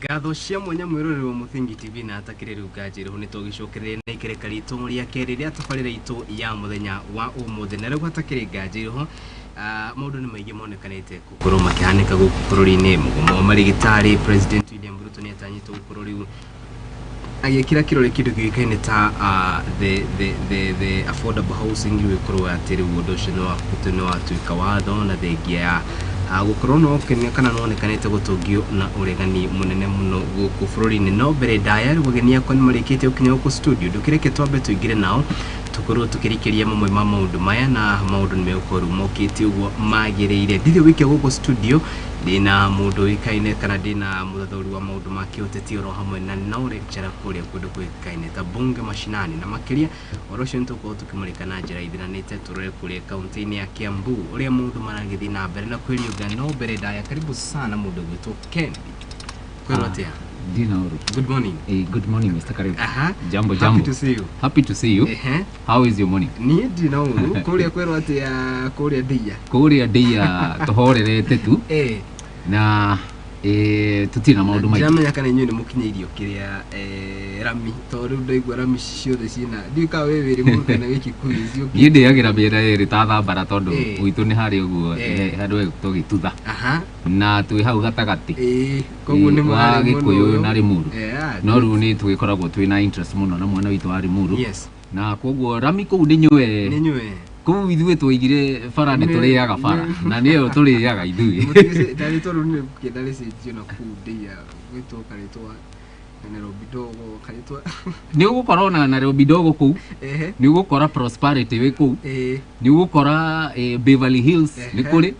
Ngatho cia mwanya mwĩroreri wa Mũthingi TV na atakĩrĩ rĩu nganjĩrĩho nĩ tũgĩcokereria na ikereka ritũ rĩa kerĩ rĩa tabarĩra itũ ya mũthenya wa ũmũthĩ. Na rĩu hatakĩrĩ nganjĩrĩho, maũndũ nĩ maingĩ monekanĩte gũkorwo makĩhanĩka gũkũ bũrũri-inĩ. Mũgomo wa marĩgĩtarĩ, President William Ruto nĩ atanyĩtwo gũkorwo rĩu agĩkĩra kĩrore kĩndũ kĩũĩkaine ta the affordable housing, rĩu ĩkorwo atĩ rĩu ũndũ ũcio nĩ watuĩka watho, na thengia ya gũkorwo no kana nĩwonekanĩte gũtũngio na ũregani mũnene mũno gũkũ bũrũri-inĩ. No mbere ndaya, rĩu ageni akwa nĩ marĩkĩtie gũkinya gũkũ studio, ndũkĩreke twambe tũingĩre nao tũkorwo tũkĩrikĩria mamwe ma maũndũ maya, na maũndũ nĩ megũkorwo rĩu mokĩte ũguo magĩrĩire. Ndirĩ wike gũkũ studio, ndĩna mũndũ ũĩkaine kana ndĩna mũthathaũri wa maũndũ ma kĩũteti, oro hamwe na no lecturer kũrĩa kũndũ kũĩkaine ta Bunge Mashinani. Na makĩria ũhoro ũcio nĩ tũgũkorwo tũkĩmũrĩka na njĩra ithiranĩte, tũrore kũrĩa kaunti-inĩ ya Kiambu ũrĩa maũndũ maragĩthiĩ na mbere na kwĩriũnga. No mbere ndaya, karibu sana mũndũ ũgwĩtwo Ken. Kwĩrwo atĩa? Dina Uru. Good morning. Hey, good morning, Mr. Kariuki. Jambo, Happy jambo. to see you. Happy to see you. How is your morning? Niĩ ndirĩ na ũru. Kũrĩa kwĩrwo atĩa kũrĩa Ndia? Kũrĩa Ndia tũhorerete tu na tũtirĩ na maũndũ maingĩ. Ndiramenya kana inyuĩ nĩ mũkinyĩirio kĩrĩa rami, tondũ rĩu ndaigua rami ciothe ciĩna, ndiũĩ kana wĩ wĩ Rĩmuru kana wĩ Kikuyu ciũkĩte. Niĩ ndĩagĩra mĩena ĩrĩ ta thambara tondũ gwitũ nĩ harĩ ũguo, handũ hegũtwo Gĩtutha. Na twĩ hau gatagatĩ. Koguo nĩ wa mũharĩ mwena Gĩkũyũ ũyũ. Na Rĩmuru. No Good. rĩu nĩ tũgĩkoragwo twĩna interest mũno na mwena witũ wa Rĩmuru. Na koguo rami kũu nĩ nyũe. Nĩ nyũe. Kũu ithuĩ twaigire bara nĩ tũrĩaga bara na nĩyo tũrĩaga ithuĩ. Ndarĩtwa rĩu nĩ kĩenda rĩcenjio na kũu Ndia gwĩtwo karĩtwa Nairobi Ndogo karĩtwa. Nĩ ũgũkora ona Nairobi Ndogo kũu, nĩ ũgũkora Prosperity wĩ kũu, nĩ ũgũkora Beverly Hills nĩ kũrĩ.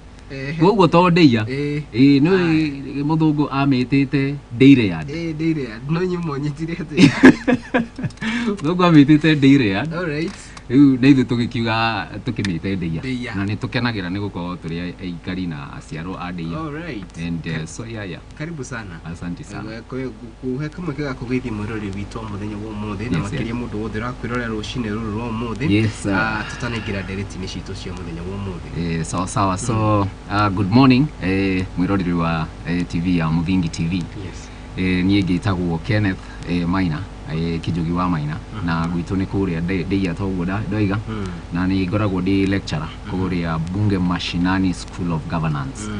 Koguo to Ndeia, nĩ mũthũngũ amĩtĩte Dairyard. Dairyard, no inyuĩ mwanyitire atĩa? Mũthũngũ amĩtĩte Dairyard. All right. Rĩu na ithuĩ tũgĩkiuga tũkĩmĩte Ndeia. Ndeia. Na nĩ tũkenagĩra nĩ gũkorwo tũrĩ aikari na aciarwo a Ndeia. All right. And so yeah. Karibu sana. Asante sana. Kuhe kamwe ga kũgeithia mwĩroreri witũ wa mũthenya wa ũmũthĩ, na makĩria mũndũ wothe ũrakwĩrorera rũcinĩ rũrũ rwa ũmũthĩ. Yes, sir. Tũtanaingĩra ndereti-inĩ citũ cia mũthenya wa ũmũthĩ. Sawa sawa. So good morning, mwĩroreri wa TV ya Mũthingi TV. Niĩ ngĩtagwo Kenneth Maina, Kĩnjũgi wa Maina, na gwitũ nĩ kũrĩa Ndeia toguo ndoiga, na nĩ ngoragwo ndĩ lecturer kũrĩa Bunge Mashinani School of Governance.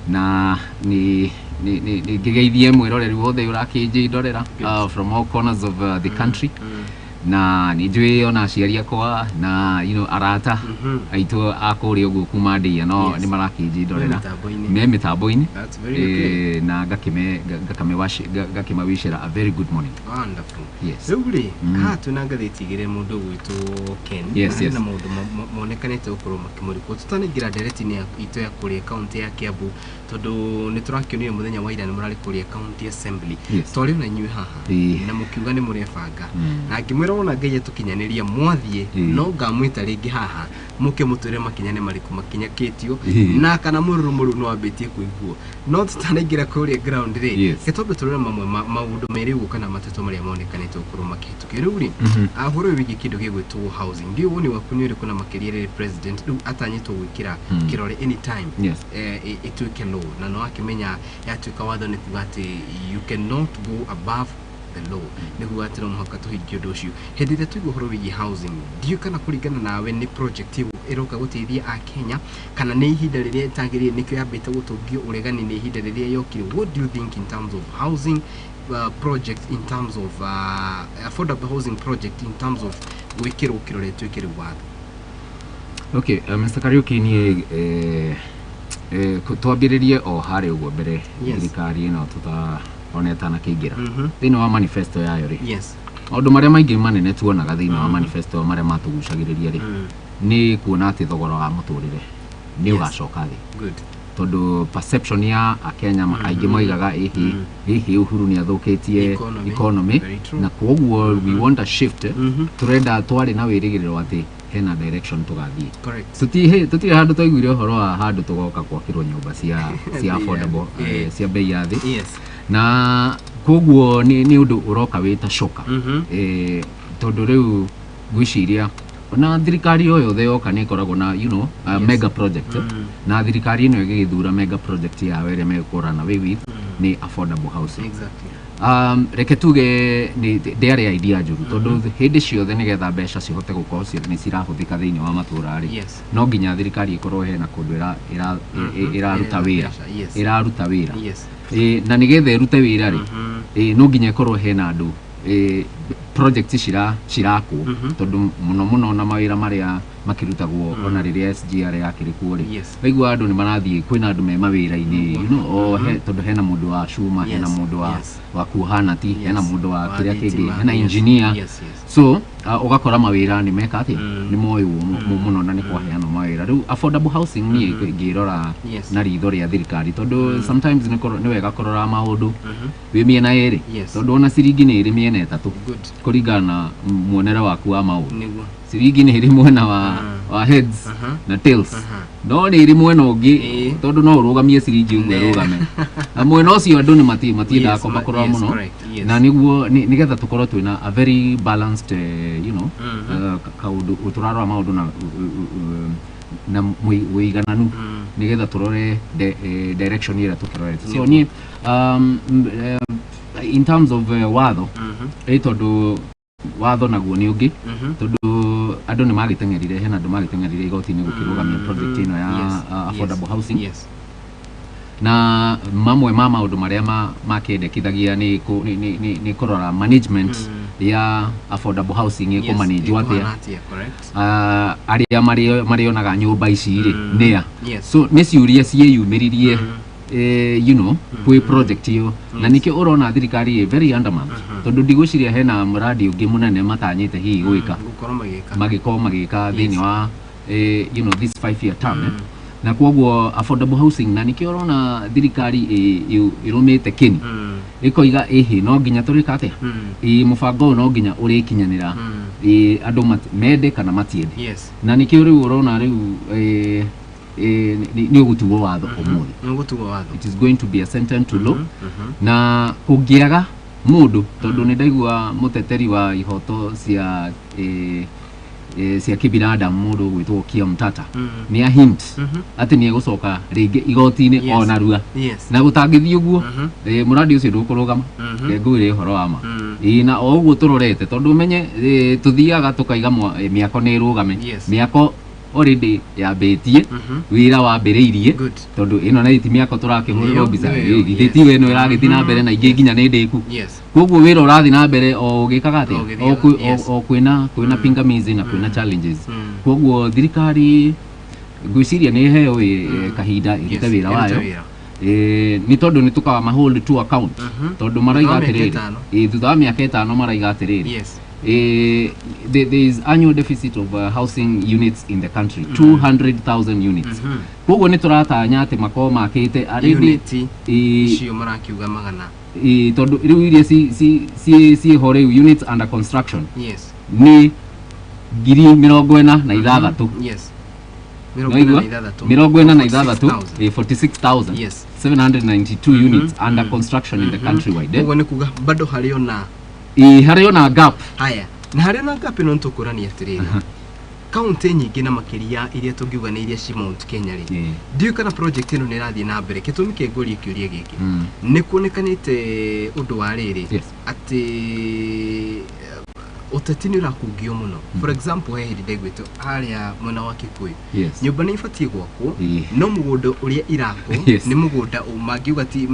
Na nĩ ngĩgeithie mwĩroreri wothe ũrakĩnjĩndorera from all corners of the country. Na nĩ njũĩ ona aciari akwa na arata aitũ a kũrĩa ũguo kuma Ndeia no nĩ marakĩnjĩndorera Me mĩtambo-inĩ. Me mĩtambo-inĩ. That's very okay. Na ngakĩmawishĩra a very good morning. Wonderful. Yes. Rĩu rĩ, haha twĩna ngathĩti igĩrĩ, mũndũ ũgwĩtwo Ken. Yes, Na hena maũndũ monekanĩte gũkorwo makĩmũrĩkwo tũtanaingĩra ndereti-inĩ itũ ya kũrĩa kaunti ya Kiambu, tondũ nĩ tũrakĩonire mũthenya wa ira nĩ mũrarĩ kũrĩa county assembly. Twarĩ ona inyuĩ haha na mũkiuga nĩ mũrebanga, na ngĩmwĩra wona Ngai atũkinyanĩria mwathiĩ, no ngamwĩta rĩngĩ haha mũke mũtwĩre makinya nĩ marĩkũ makinyakĩtio na kana mũrurumo rũu nĩ wambĩtie kũiguo. No tũtanaingĩra kũrĩa ground rĩ, reke twambe tũrore mamwe ma maũndũ merĩ ũguo kana matatũ marĩa monekanĩte gũkorwo makĩhĩtũkio. Rĩu rĩ, ũhoro ũyũ wĩgiĩ kĩndũ gĩgwĩtwo housing, ndiũĩ woni waku nĩ ũrĩkũ, na makĩria rĩrĩ president rĩu atanyĩtwo gwĩkĩra kĩrore anytime ĩtuĩke law, na no akĩmenya yatuĩka watho nĩ kuga atĩ you cannot go above the law, nĩ kuga atĩ no mũhaka tũhingie ũndũ ũcio. Hĩndĩ ĩrĩa twaigua ũhoro wĩgiĩ housing, ndiũĩ kana kũringana nawe nĩ project ĩroka gũteithia Akenya kana nĩ ihinda rĩrĩa ĩtagĩrĩire nĩkĩo yambĩte gũtũngio ũregani nĩ ihinda rĩrĩa yokire. What do you think in terms of housing project, in terms of affordable housing project, in terms of gwĩkĩrwo kĩrore ĩtuĩke rĩu watho? Okay, Mr. Kariuki, niĩ twambĩrĩrie o harĩa ũguo mbere thirikari ĩno tuta ona ĩtanakĩingĩra thĩinĩ wa manifesto yayo rĩ, maũndũ marĩa maingĩ manene tuonaga thĩinĩ wa manifesto marĩa matũgucagĩrĩria rĩ, nĩ kuona atĩ thogora wa mũtũrĩre nĩ ũgacoka thĩ, tondũ perception ya Akenya aingĩ moigaga ĩhĩ ĩhĩ Uhuru nĩ athũkĩtie Economy. economy. Very true. Na koguo we want a shift. Tũrenda, twarĩ na wĩrĩgĩrĩro atĩ hena direction tũgathiĩ. Tũtirĩ handũ twaiguire ũhoro wa handũ tũgoka gwakĩrwo nyũmba cia affordable, cia bei ya thĩ. Na koguo nĩ ũndũ ũroka wĩ ta shoka, tondũ rĩu ngwĩciria Na thirikari o yothe yoka nĩ ĩkoragwo na Yes. mega project. Na thirikari ĩno ĩgĩgĩthura mega project yao ĩrĩa megũkorana way with nĩ affordable housing. Reke tuge nĩ ndĩarĩ idea njũru, tondũ hĩndĩ ciothe nĩgetha mbeca cihote gũkorwo nĩ cirahũthĩka thĩinĩ wa matũra rĩ, no nginya thirikari ĩkorwo hena kũndũ ĩraruta wĩra. Mbeca, yes. Ĩraruta wĩra. Na nĩgetha ĩrute wĩra rĩ, no nginya ĩkorwo hena andũ, project cirakwo, tondũ mũno mũno na mawĩra marĩa makĩrutagwo ona rĩrĩa SGR yakĩrĩ kuo rĩ, waigua andũ nĩ marathiĩ, kwĩna andũ me mawĩra-inĩ, o he, tondũ hena mũndũ wa cuma, hena mũndũ wa wa kuoha nati, hena mũndũ wa Wa kĩrĩa kĩngĩ, thitima, hena engineer. So ũgakora mawĩra nĩ meka atĩa, nĩ moywo mũno na nĩ kwaheanwo mawĩra. Rĩu affordable housing niĩ ngĩrora na ritho rĩa thirikari, tondũ sometimes nĩ wega kũrora maũndũ wĩ mĩena ĩrĩ, tondũ ona ciringi nĩ ĩrĩ mĩena ĩtatũ kũringana na muonere waku wa maũndũ. Ciringi nĩ ĩrĩ mwena wa heads na tails, no nĩ ĩrĩ mwena ũngĩ, tondũ no ũrũgamie ciringi ũguo ĩrũgame, na mwena ũcio andũ nĩ matiendaga kwamba kũrora mũno. Na nĩguo nĩgetha tũkorwo twĩna a very balanced kaũndũ tũrarora maũndũ na ũigananu, nĩgetha tũrore direction ĩrĩa tũkĩrorete. So niĩ in terms of watho, ĩ tondũ watho naguo nĩ ũngĩ, tondũ andũ nĩ magĩteng'erire, hena andũ magĩteng'erire igoti-inĩ gũkĩrũgamia project ĩno ya affordable housing. Na mamwe ma maũndũ marĩa makĩendekithagia nĩ kũrora management ya affordable housing ĩkũmanĩnjwo atĩa. Ĩkũhana atĩa, correct. Arĩa marĩonaga nyũmba ici rĩ, nĩa? So nĩ ciũria ciĩyumĩririe kwĩ project ĩyo, na nĩkĩo ũrona thirikari ĩ very adamant, tondũ ndigwĩciria hena mũradi ũngĩ mũnene matanyĩte hihi gwĩka, gũkorwo magĩka, magĩkorwo magĩka thĩinĩ wa this 5 year term, eh? Na koguo affordable housing, na nĩkĩo ũrona thirikari ĩrũmĩte kĩni, ĩkoiga ĩhĩ no nginya tũrĩka atĩa, ĩ mũbango ũyũ no nginya ũrĩkinyanĩra, ĩ andũ mende kana matiende. Na nĩkĩo rĩu ũrona rĩu nĩ ũgũtuo watho ũmũthĩ. Nĩ ũgũtuo watho. It is going to be a sentence to law, na kũngĩaga mũndũ, tondũ nĩ ndaigua mũteteri wa ihoto cia kĩbinadamu, mũndũ ũgwĩtwo Okiya Mtata, nĩ a hint atĩ nĩ egũcoka rĩngĩ igoti-inĩ ona rua, na gũtangĩthiĩ ũguo, mũradi ũcio ndũkũrũgama. Reke ngwĩre ũhoro wa ma. Ĩ, na o ũguo tũrorete, tondũ ũmenye tũthiaga tũkaiga mĩako nĩ ĩrũgame. Mĩako already yambĩtie, wĩra wambĩrĩirie, tondũ ĩno na ti mĩako tũrakĩhũrĩrwo mbica. Nĩyo, Ĩ, githĩ tiwe ĩno ĩragĩthiĩ na mbere na ingĩ nginya nĩ ndĩku? Koguo wĩra ũrathiĩ na mbere o ũgĩkaga atĩa? O ũgĩthiaga, O kwĩna pingamizi na kwĩna challenges. Koguo thirikari ngwĩciria nĩ ĩheo kahinda ĩrute wĩra Ĩrute wayo. Wĩra. Nĩ tondũ nĩ tũkama hold to account, tondũ maraiga Thutha wa mĩaka atĩrĩrĩ, ĩtano. Thutha wa mĩaka 5 maraiga atĩrĩrĩ, there is annual deficit of housing units in the country, 200,000 units. Koguo nĩ tũratanya atĩ makorwo makĩte already Unit icio marakiuga magana. Tondũ rĩu iria ciĩho rĩu, units under construction, nĩ 46,000. Mĩrongo ĩna Waigua? na ithathatũ. 46, 46,000. 46,792 units under construction in the countrywide, eh? Ũguo nĩ kuga bado harĩ ona Harĩ ona gap. Haya, na harĩ ona gap ĩno, nĩtũkũrania atĩrĩrĩ, kaunti nyingĩ na makĩria iria tũngiuga nĩ iria ci Mount Kenya rĩ, ndiũĩ kana project ĩno nĩ ĩrathiĩ na mbere. Gĩtũmi kĩa ngũrie kĩũria gĩkĩ, nĩ kuonekanĩte ũndũ wa rĩrĩ, atĩ ũteti nĩ ũrakungio mũno. For example, he hĩndĩ ndaiguĩte harĩa mwena wa Kikuyu, nyũmba nĩ ibatiĩ gwakwo, no mũgũnda ũrĩa irakwo nĩ mũgũnda mangiuga ti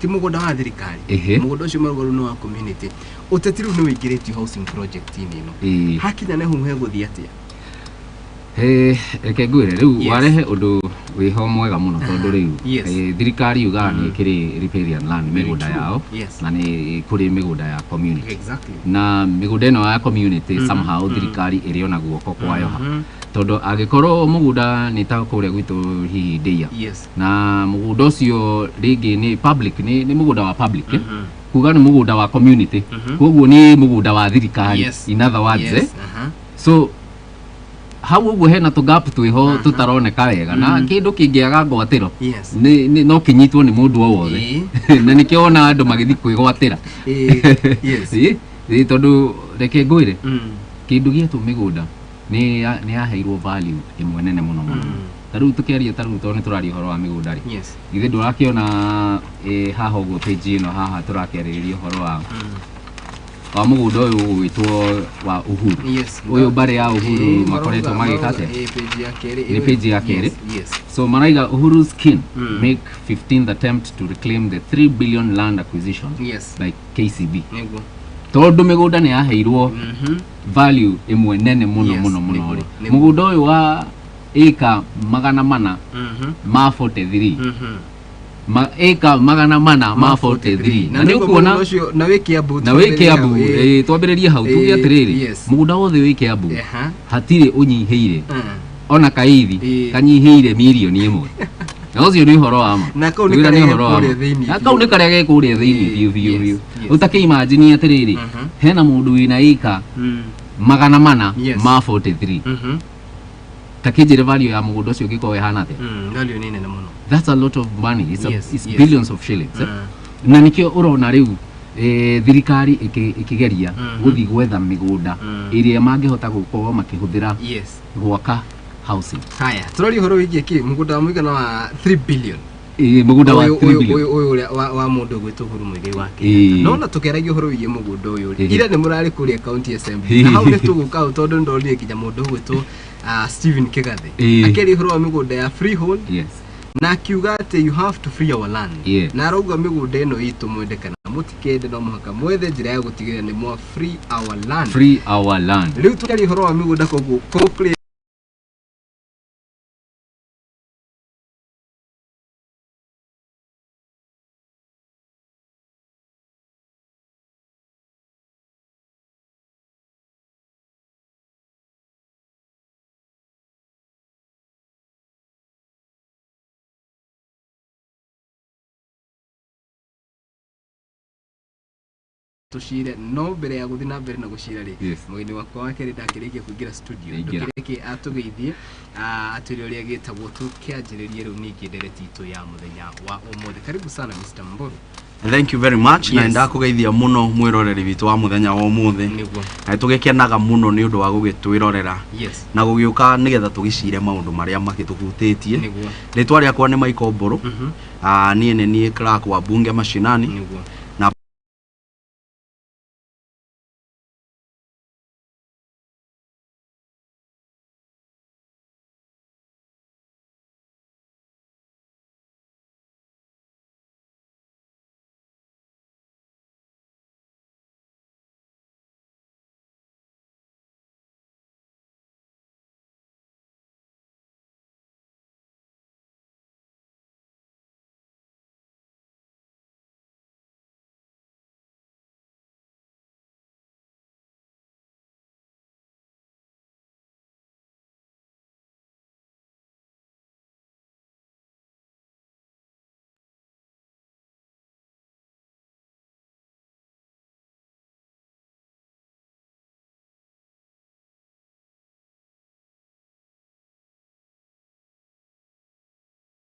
mũgũnda wa thirikari. Mũgũnda ũcio marauga rĩu nĩ wa community. Ũteti rĩu nĩ ũingĩrĩtio housing project-inĩ ĩno. Hakinya nĩ hau hegũthiĩ atĩa? Reke ngwĩre rĩu, warehe ũndũ wĩho mwega mũno, tondũ rĩu thirikari yugaga nĩ ĩkĩrĩ riparian land, Very mĩgũnda true. yao, na nĩ kũrĩ mĩgũnda ya community. Na mĩgũnda ĩno ya community, somehow thirikari ĩrĩ ona guoko kwayo ha, tondũ angĩkorwo mũgũnda nĩ ta kũrĩa gwitũ hihi Ndĩia, na mũgũnda ũcio rĩngĩ nĩ public, nĩ mũgũnda wa public, eh? Kuga nĩ mũgũnda wa community, koguo nĩ mũgũnda wa thirikari, in other words, eh? So hau ũguo hena tũgap twĩho tũtaroneka wega, na kĩndũ kĩngĩaga ngwatĩro, no kĩnyitwo nĩ mũndũ o wothe, na nĩkĩo wona andũ magĩthiĩ kwĩgwatĩra. Ĩ, tondũ reke ngwĩre, Kĩndũ gĩetwo mĩgũnda nĩ yaheirwo value ĩmwe nene mũno mũno. Ta rĩu tũkĩaria, ta rĩu tondũ nĩ tũraria ũhoro wa mĩgũnda rĩ, githĩ ndũrakĩona haha ũguo page ĩno haha tũrakĩarĩrĩria ũhoro wa mũgũnda ũyũ ũgwĩtwo wa Uhuru? Ũyũ mbarĩ ya Uhuru makoretwo magĩka atĩa? Page ya kerĩ. Nĩ page ya kerĩ. Yes. So maraiga Uhuru's kin make 15th attempt to reclaim the 3 billion land acquisition by KCB. Tondũ mĩgũnda nĩ yaheirwo value ĩmwe nene mũno mũno mũno rĩ, mũgũnda ũyũ wa ĩka 400 ma 43, ĩka 400 ma 43, na nĩ ũkuona ũcio na wĩ Kiambu. Na wĩ Kiambu. Twambĩrĩrie hau, tuge atĩrĩrĩ, mũgũnda wothe wĩ Kiambu hatirĩ ũnyihĩire ona kaithi kanyihĩire 1 mirioni, na ũcio nĩ ũhoro wa ma. Na kau nĩ Wĩra karĩa nĩ ũhoro wa ma. ge kũrĩa thĩinĩ Na biũ. kau nĩ karĩa ge kũrĩa thĩinĩ biũ biũ biũ. Ũtakĩimagine atĩrĩrĩ, hena mũndũ wĩna ĩka 400 ma 43. Takĩnjĩre value ya mũgũnda ũcio ũngĩkorwo ĩhana atĩa? Value nĩ nene mũno. That's a lot of money. It's, it's billions of shillings, eh? Na nĩkĩo ũrona rĩu thirikari ĩkĩgeria gũthiĩ gwetha mĩgũnda ĩrĩa mangĩhota gũkorwo makĩhũthĩra gwaka housing. Haya, tũroria ũhoro wĩgiĩ kĩ mũgũnda wa mũigana wa 3 billion. Mũgũnda wa Ũyũ 3 ũyũ billion. Ũyũ ũrĩa wa mũndũ ũgwĩtwo Uhuru Muigai wa Kenyatta. No na tũkĩaragia ũhoro wĩgiĩ mũgũnda ũyũ rĩ, ira nĩ mũrarĩ kũrĩa county assembly, na hau nĩ tũgũka hau tondũ nĩ ndonire nginya mũndũ ũgwĩtwo Stephen Kigathi akĩaria ũhoro wa mĩgũnda ya freehold na akiuga atĩ you have to free our land, na arauga mĩgũnda ĩno itũ, mwende kana mũtikende, no mũhaka mwethe njĩra ya gũtigĩrĩra nĩ mwa free our land. Free our land. Rĩu tũkĩaria ũhoro wa mĩgũnda, koguo kũrĩ tũcire, no mbere ya gũthiĩ na mbere na gũcira rĩ, mũgeni wakwa wa kerĩ ndakĩrĩkia kũingĩra studio. Aingĩra. Ndũkĩreke atũgeithie, atwĩre ũrĩa gĩtagwo, tũkĩanjĩrĩrie rĩu ningĩ ndereti itũ ya mũthenya wa ũmũthĩ. Karibu sana, Mr. Mburu. Thank you very much. Na ndakũgeithia mũno mwĩroreri witũ wa mũthenya wa ũmũthĩ. Na tũgĩkenaga mũno nĩ ũndũ wa gũgĩtwĩrorera na gũgĩũka nĩgetha tũgĩcire maũndũ marĩa magĩtũhutĩtie. Rĩtwa rĩakwa nĩ Michael Mbũrũ. Niĩ nĩ niĩ clerk wa bunge mashinani. Na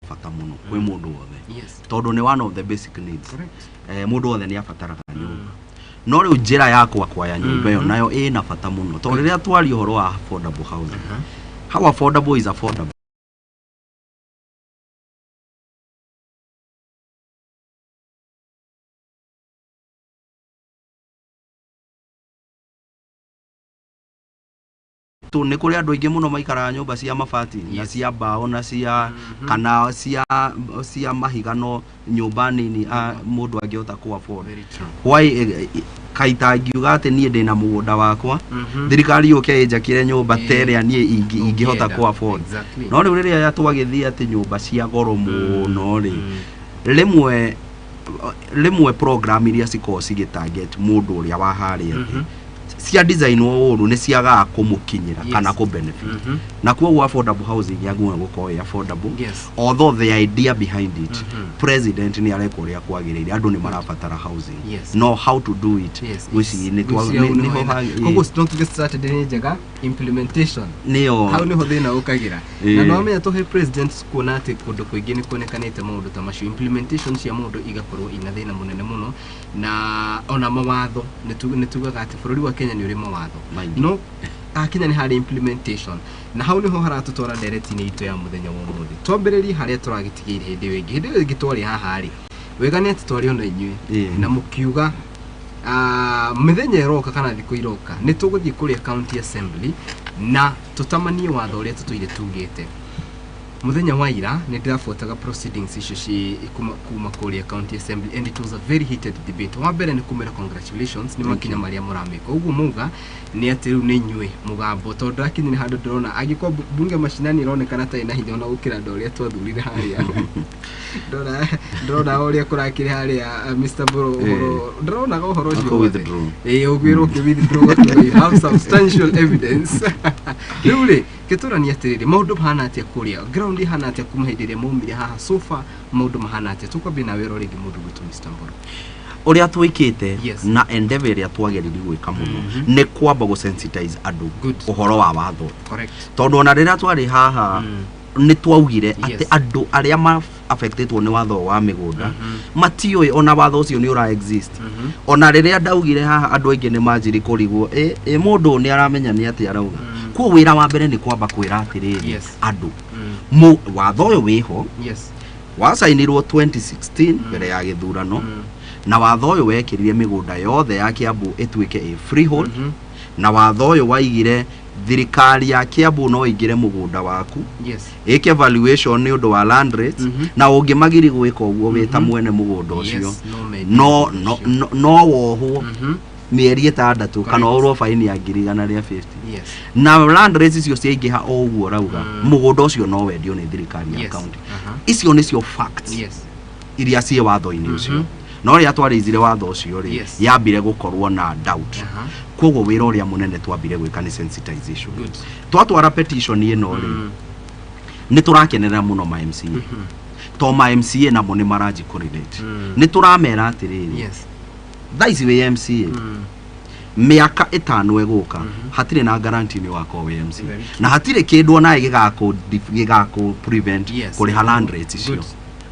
bata mũno kwĩ mũndũ wothe tondũ nĩ one of the basic needs. Mũndũ wothe nĩ abataraga nyũmba, no rĩu njĩra ya kwakwaya nyũmba ĩyo nayo ĩna bata mũno, tondũ rĩrĩa twaria ũhoro wa affordable housing, how affordable is affordable? Tu nĩ kũrĩ andũ aingĩ mũno maikaraga nyũmba cia mabati na cia mbaũ na cia kana cia mahiga, no nyũmba nini mũndũ angĩhota kũ afford. Very true. Why kaita ngiuga atĩ niĩ ndĩna mũgũnda wakwa, thirikari yũke ĩnjakĩre nyũmba ta ĩrĩa niĩ ingĩhota Ũngĩenda. kũ afford? No rĩu rĩrĩa twagĩthiĩ atĩ nyũmba cia goro mũno rĩ, rĩmwe rĩmwe program iria cikoragwo cigĩ target mũndũ ũrĩa wa harĩa thĩ cia designwo ũru, nĩ ciagaga kũmũkinyĩra kana kũ benefit. Na koguo affordable housing yagĩrĩirwo gũkorwo ĩ affordable, although the idea behind it, president nĩ areka ũrĩa kwagĩrĩire, andũ nĩ marabatara housing, no how to do it, ngwĩciria nĩ Ngwĩciria hau nĩho nĩho hena. Koguo no tuge strategy nĩ njega, implementation nĩyo hau nĩho thĩna ũkagĩra. Na no wamenya tũhe president kuona atĩ kũndũ kũingĩ nĩ kuonekanĩte maũndũ ta macio, implementation cia maũndũ igakorwo ina thĩna mũnene mũno, na ona mawatho nĩ tugaga atĩ bũrũri wa Kenya nĩ ũrĩ mawatho Maingĩ. No akinya nĩ harĩ implementation, na hau nĩho haratũtwara ndereti-inĩ itũ ya mũthenya wa ũmũthĩ. Twambĩrĩrie harĩa tũragĩtigĩire hĩndĩ ĩyo ĩngĩ. Hĩndĩ ĩyo ĩngĩ twarĩ haha rĩ, wega nĩ atĩ twarĩ ona inyuĩ na mũkiuga mĩthenya ĩroka kana thikũ iroka nĩ tũgũthiĩ kũrĩa county assembly na tũtamanie watho ũrĩa tũtũire tugĩte. Mũthenya wa ira nĩ ndĩrabuataga proceedings icio ci kuma kũrĩa county assembly, and it was a very heated debate. Wa mbere nĩ kũmwĩra congratulations nĩ makinya marĩa mũramĩka. Ũguo mauga nĩ atĩ rĩu nĩ inyuĩ mũgambo, tondũ ndakinya nĩ handũ ndĩrona angĩkorwo bunge mashinani ĩronekana ta ĩna hinya ona gũkĩra andũ arĩa twathurire harĩa. Ndĩrona ũrĩa kũrakĩrĩ harĩa, Mr. Mburu, ũhoro ndĩronaga ũhoro ũcio Ũkũ wothe. Withdraw. Ĩĩ, ũkwĩrwo ũkĩ withdraw ũgakiuga you have substantial evidence. Rĩu rĩ, kĩtũrania atĩrĩrĩ, maũndũ mahana atĩa kũrĩa ground, ihana atĩa kuma hĩndĩ ĩrĩa maumire haha? So far maũndũ mahana atĩa? Tũkwambia na wĩra rĩngĩ mũndũ gwĩtwo Mr. Mburu. Ũrĩa twĩkĩte Yes. na endeavor ĩrĩa twageririe gwĩka mũno nĩ kwamba gũ-sensitize andũ Good. ũhoro wa watho, tondũ ona rĩrĩa twarĩ haha nĩ twaugire atĩ andũ arĩa ma affectĩtwo nĩ watho wa mĩgũnda matiũĩ ona watho ũcio nĩ ũra exist. Ona rĩrĩa ndaugire haha, andũ aingĩ nĩ manjiri kũrigwo ĩ mũndũ nĩ aramenya nĩ atĩa arauga. Kuo wĩra wa mbere nĩ kwamba kwĩra atĩrĩrĩ andũ watho ũyũ wĩho, wacainirwo 2016 mbere ya gĩthurano, na watho ũyũ wekĩrire mĩgũnda yothe ya Kiambu ĩtuĩke ĩ freehold, na watho ũyũ waigire thirikari ya Kiambu no ĩingĩre mũgũnda waku, ĩke valuation nĩ ũndũ wa land rates, na ũngĩmagiri gwĩka ũguo wĩ ta mwene mũgũnda ũcio, Yes, no mendie no mũgũnda no ũcio. no wohwo mĩeri 6 kana ũrwo baini ya 150,000. Na land rates icio ciaingĩha o ũguo rauga, mũgũnda ũcio no wendio nĩ thirikari ya county. Icio nĩcio facts iria ciĩ watho-inĩ ũcio. No rĩrĩa twarĩizire watho ũcio rĩ, yambire gũkorwo na doubt. Koguo wĩra ũrĩa mũnene twambire gwĩka nĩ sensitization. Twatwara petition ĩno rĩ, nĩ tũrakenerera mũno ma MCA, to ma MCA namo nĩ maranji correlate. Nĩ tũramera atĩrĩrĩ, thaa ici wĩ MCA, mĩaka 5 ĩgũka hatirĩ na guarantee nĩ ũgakorwo wĩ MCA, Very. na hatirĩ kĩndũ onawe gĩgakũ prevent kũrĩha land rates icio.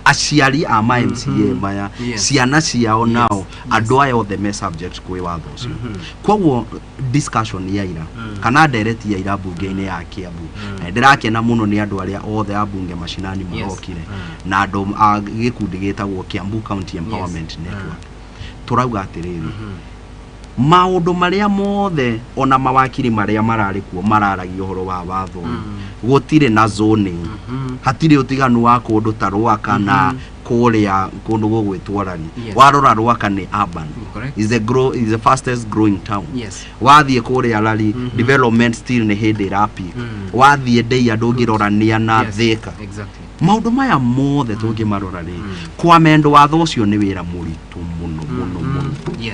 Aciari a ma MCA maya, ciana ciao, nao andũ aya othe me subject kwĩ watho ũcio. Koguo discussion ya ira kana ndereti ya ira mbunge-inĩ ya Kiambu, na ndĩrakena mũno nĩ andũ arĩa othe a bunge mashinani marokire, na andũ a gĩkundi gĩtagwo Kiambu County Empowerment Network. Tũrauga atĩrĩrĩ, maũndũ marĩa mothe ona mawakiri marĩa mararĩ kuo mararagia ũhoro wa watho ũyũ, gũtirĩ na zoning, hatirĩ ũtiganu wa kũndũ ta Rwaka na kũrĩa kũndũ gũgwĩtwo Rari. Warora Rwaka nĩ urban, is the fastest growing town. Wathiĩ kũrĩa Rari, development still nĩ hĩndĩ ĩrapeak. Wathiĩ Ndeiya ndũngĩrorania na Thĩka. Maũndũ maya mothe tũngĩmarora rĩ, kwamendo watho ũcio nĩ wĩra mũritũ mũno mũno mũno,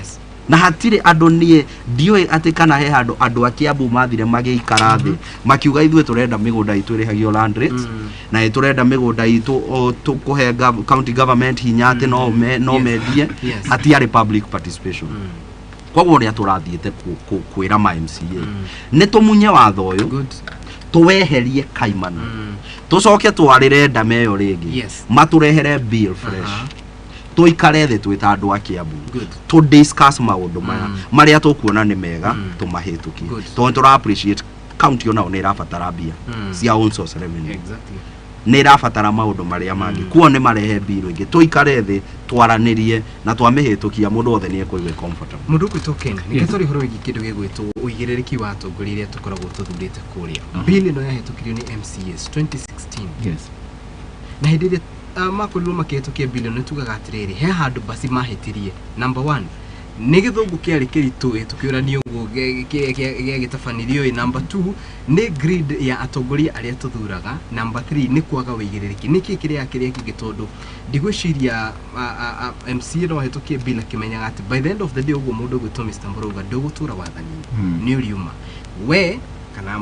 na hatirĩ andũ, niĩ ndiũĩ atĩ kana he handũ andũ a Kiambu mathire magĩikara thĩ makiuga ithuĩ tũrenda mĩgũnda itũ ĩrĩhagio land rates, na nĩ tũrenda mĩgũnda itũ tũkũhe county government hinya atĩ no mendie. Hatiarĩ public participation. Koguo ũrĩa tũrathiĩte kwĩra ma MCA nĩ tũmunye watho ũyũ, tũweherie kaimana, tũcoke twarĩre ndama ĩyo rĩngĩ, matũrehere bill fresh, tũikare thĩ twĩ ta andũ a Kiambu, tũ discuss maũndũ maya marĩa tũkuona nĩ mega, tũmahĩtũkie, tondũ tũra appreciate county onao nĩ ĩrabatara mbia cia own source revenue, nĩ ĩrabatara maũndũ marĩa mangĩ. Kuo nĩ marehe bill ĩngĩ, tũikare thĩ twaranĩrie na twamĩhĩtũkia, mũndũ wothe nĩ ekũigua comfortable. Mũndũ ũgwĩtwo Ken, nĩkĩo Yes. twarĩ ũhoro wĩgiĩ kĩndũ gĩgwĩtwo ũigĩrĩrĩki wa atongoria arĩa tũkoragwo tũthurĩte kũrĩa. Bill ĩno yahĩtũkirio nĩ MCAs 2016, na hĩndĩ ĩrĩa makorirwo makĩhĩtũkia bill ĩno, nĩ tugaga atĩrĩrĩ, he handũ basi mahĩtirie. Number one nĩ gĩthũngũ kĩarĩ kĩritũ ĩ tũkĩũrania ũguo gĩagĩtabanirio ĩ. Number two nĩ greed ya atongoria arĩa tũthuraga. Number three nĩ kwaga ũigĩrĩrĩki. Nĩkĩ kĩrĩa kĩrĩa kĩngĩ? Tondũ ndigwĩciria MCA no ahĩtũkie bill akĩmenyaga atĩ by the end of the day, ũguo mũndũ ũgwĩtwo Mr. Mburu auga, ndũgũtũra wathani-inĩ, nĩ ũriuma we kana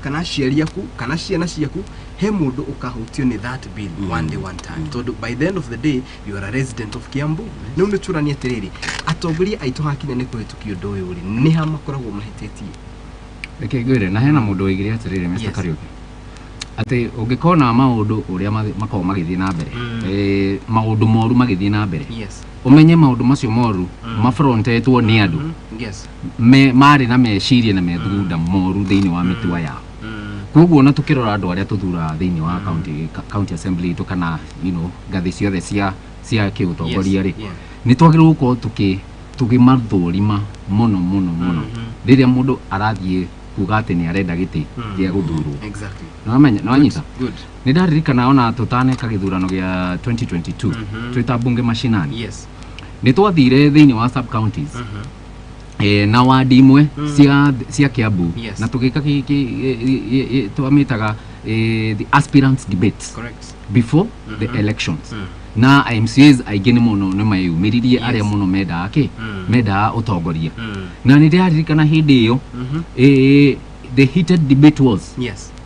kana aciari aku kana ciana ciaku, he mũndũ ũkahutio nĩ that bill one day, one time, tondũ by the end of the day you are a resident of Kiambu. Rĩu nĩ tũranie atĩrĩrĩ, atongoria aitũ hakinya nĩ kũhĩtũkia ũndũ ũyũ rĩ, nĩ ha makoragwo mahĩtĩtie? Reke ngwĩre, na hena mũndũ waigire atĩrĩrĩ, Mr. Yes. Kariuki, Atĩ ũngĩkona maũndũ ũrĩa makoragwo magĩthiĩ na mbere, maũndũ moru magĩthiĩ na mbere, ũmenye maũndũ macio moru mafrontetwo nĩ andũ marĩ na meciria na methugunda moru thĩinĩ wa mĩtua yao. Koguo ona tukĩrora andũ arĩa tũthuraga thĩinĩ wa county assembly itũ kana ngathĩ ciothe cia kĩũtongoria rĩ, nĩ twagĩrĩirwo gũkorwo tũkĩmathũrima mũno mũno mũno rĩrĩa mũndũ arathiĩ kuga atĩ nĩ arenda gĩtĩ gĩa gũthurwo. Nĩwamenya, nĩwanyita? Good. Nĩ ndaririkana ona tũtaneka gĩthurano gĩa 2022, twĩta mbunge mashinani, nĩ twathire thĩinĩ wa sub counties na wadi imwe cia Kiambu, na tũgĩka twamĩtaga the aspirants debates before the elections, na MCAs aingĩ nĩ mũno nĩ meyumĩririe, arĩa mũno mendaga kĩ mendaga ũtongoria. Na nĩ ndĩraririkana hĩndĩ ĩyo, the heated debate was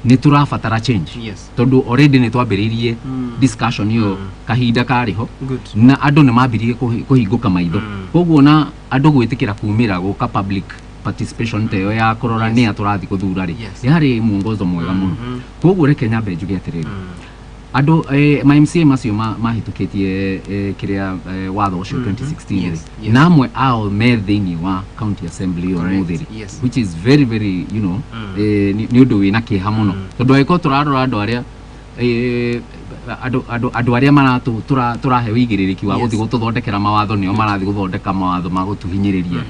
nĩ tũrabatara change, tondũ already nĩ twambĩrĩirie discussion ĩyo kahinda karĩ ho, na andũ nĩ mambirie kũhingũka maitho. Koguo na andũ gwĩtĩkĩra kumĩra gũka public participation ta ĩyo ya kũrora nĩ a tũrathiĩ gũthura rĩ, yarĩ mwongozo mwega mũno. Koguo reke nyambe njuge atĩrĩrĩ, andũ ma MCA macio mahĩtũkĩtie kĩrĩa watho ũcio 2016 rĩ, na amwe ao me thĩinĩ wa county assembly ĩyo ũmũthĩ rĩ, which is very very nĩ ũndũ wĩna kĩeha mũno, tondũ angĩkorwo tũrarora andũ arĩa andũ arĩa tũrahe ũigĩrĩrĩki wa gũthiĩ gũtũthondekera mawatho nĩo marathiĩ gũthondeka mawatho ma gũtũhinyĩrĩria.